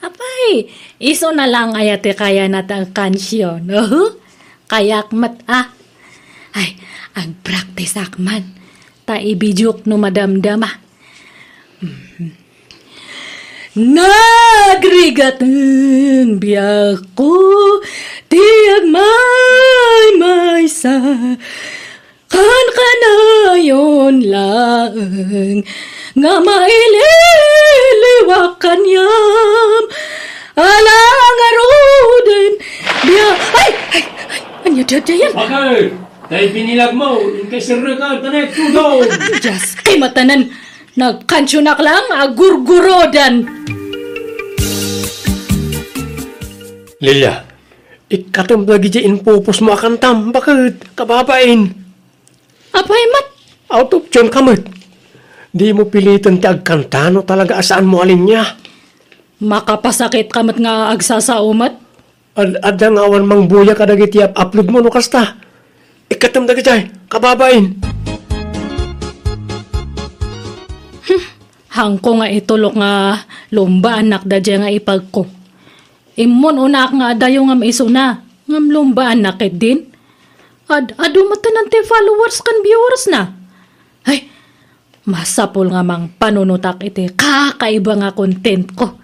Apay, isu na lang aya ti kayana ti agkansion. Uhu, kayak met a. Ay, agpraktisak man. Ta ibidiok no madamdama. Mhm. Nagrigaten biagko ti agmaymaysa. Kankanayon laeng nga maililiwak kaniam. Ala ngaruden, biya-, ay! Ay! Ay! Ania daydiayen? Bakit? Tay binilag mo, inkay sirrek ka, tanek, tudong! Diyos, ay matanan! Nagkansionak lang, agurgurodan! Lilia, ikkatem dagiti impupos mo a kantam, baket, kababain. Apay met? Out of tune ka met. Di mo piliten ti agkanta no talaga a saan mo a linya. Makapasakit ka met nga agsasao met. Ad-, adda nga awan mangbuya kadagiti up-, upload mo no kasta. Ikkatem dagiti, kababain. Hmm, hangko nga itulok nga lumbaanak daydiay nga ipagko. Immun unaak nga adayo ngem isuna, ngem lumbaanak ketdin. Ad-, adu metten ti followers ken viewers na. Ay, masapul nga mangpanunotak iti kakaiba nga content ko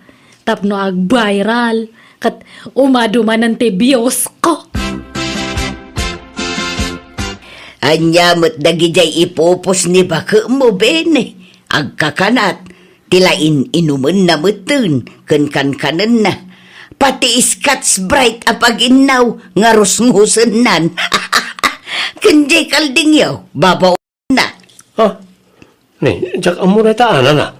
tapno ag-viral ket umadu manen ti views ko. Ania met dagidiay ipupos ni baket mo, Bene? Agkakanat, ti lain inumenna metten ken kankanenna. Pati Scotch Brite a paginnaw nga rusngusennan. Ken diay kaldingyo, babaonna. Ha? Ni, diak ammo dayta anana.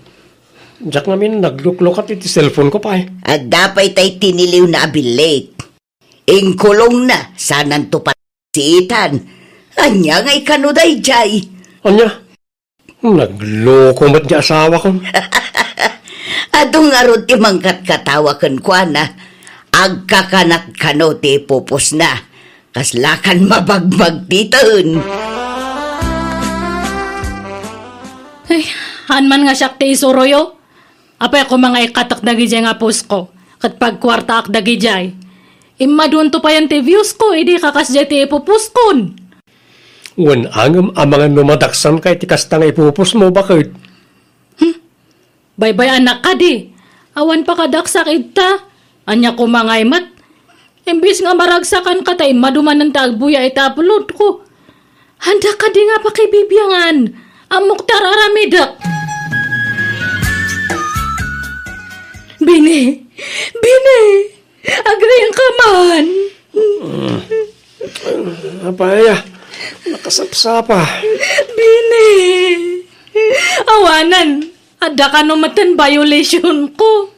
Diak ngamin nagluklukat iti cellphone ko pay. Adda pay tay tiniliwna a billit. Inkulongna, sananto pay siitan. Ania nga ikano daydiay? Ania? Nagloko met ti asawakon. Adu ngarud ti mangkatkatawa kenkuana. Agkakanat kano ti ipupusna. Kaslakan mabagmagtiten. Ay, haan man nga siak ti isuroyo. Apay koma nga ikkatek dagidiay nga post ko, ket pagkuartaak dagidiay. Immadunto payen ti views ko, idi kakasdiay ti ipupost kon. Wen angem amangan no madaksan ka iti kasta nga ipupost mo, baket? Hmm. Baybay-anak kadi. Awan pakadaksak ita. Ania koma ngay met? Imbes nga maragsakan ka ta immadu manen ta agbuya iti upload ko. Anda kadi nga pakibibiangan? Ammok ti ar-aramidek. Bini! Bini! Agriingka man! Apay a, nakasapsapa. Bini! Awanen, adda kano metten violation ko.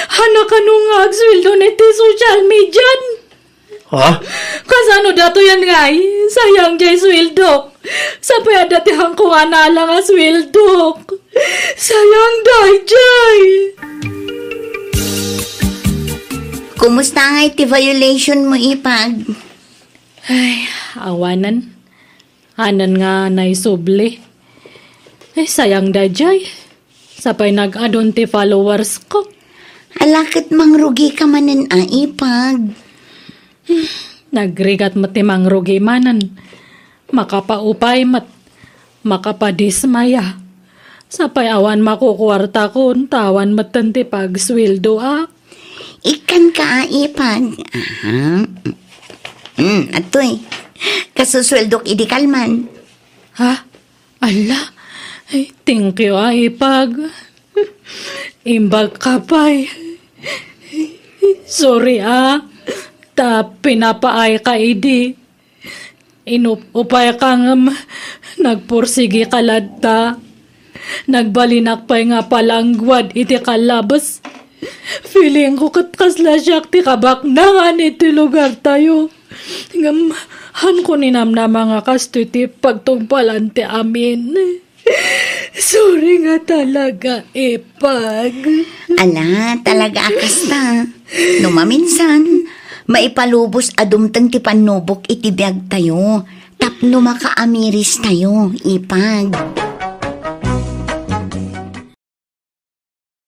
Haan kano nga agsueldo iti social media. Ha? Kasano datoyen ngay? Sayang diay sueldok. Sapay adda ti hangko nga nala nga sueldok. Sayang daydiay. Kumusta ngay ti violation mo, ipag? Ay, awanen. Hanen nga naisubli. Ay, sayang daydiay. Sapay nag-adun ti followers ko. Ala ket mangrugi ka manen a, Ipag. Nagrigat met ti mangrugi manen. Makapaupay met. Makapadismaya. Sapay awan makukuartakon, ta awan metten ti pagsueldo a. Ikkan ka a, Ipag. Aha. Hmm, atoy. Kasusueldok idi kalman. Ha? Ala? Ay, thank you a, Ipag. Imbag ka pay. Sorry a. Ta pinapaay ka idi. Inup-upay ka ngem nagpursigi ka latta. Nagbalinak pay nga palangguad iti kalabes. Feeling ko ket kasla siak ti kabaknangan iti lugar tayo. Ngem han ko ninamnama nga kastoy ti pagtungpalan ti amin. Sorry nga talaga, Ipag. Ala, talaga a kasta. No maminsan, maipalubos a dumteng ti pannubok iti biag tayo. Tapno makaamiris tayo, Ipag.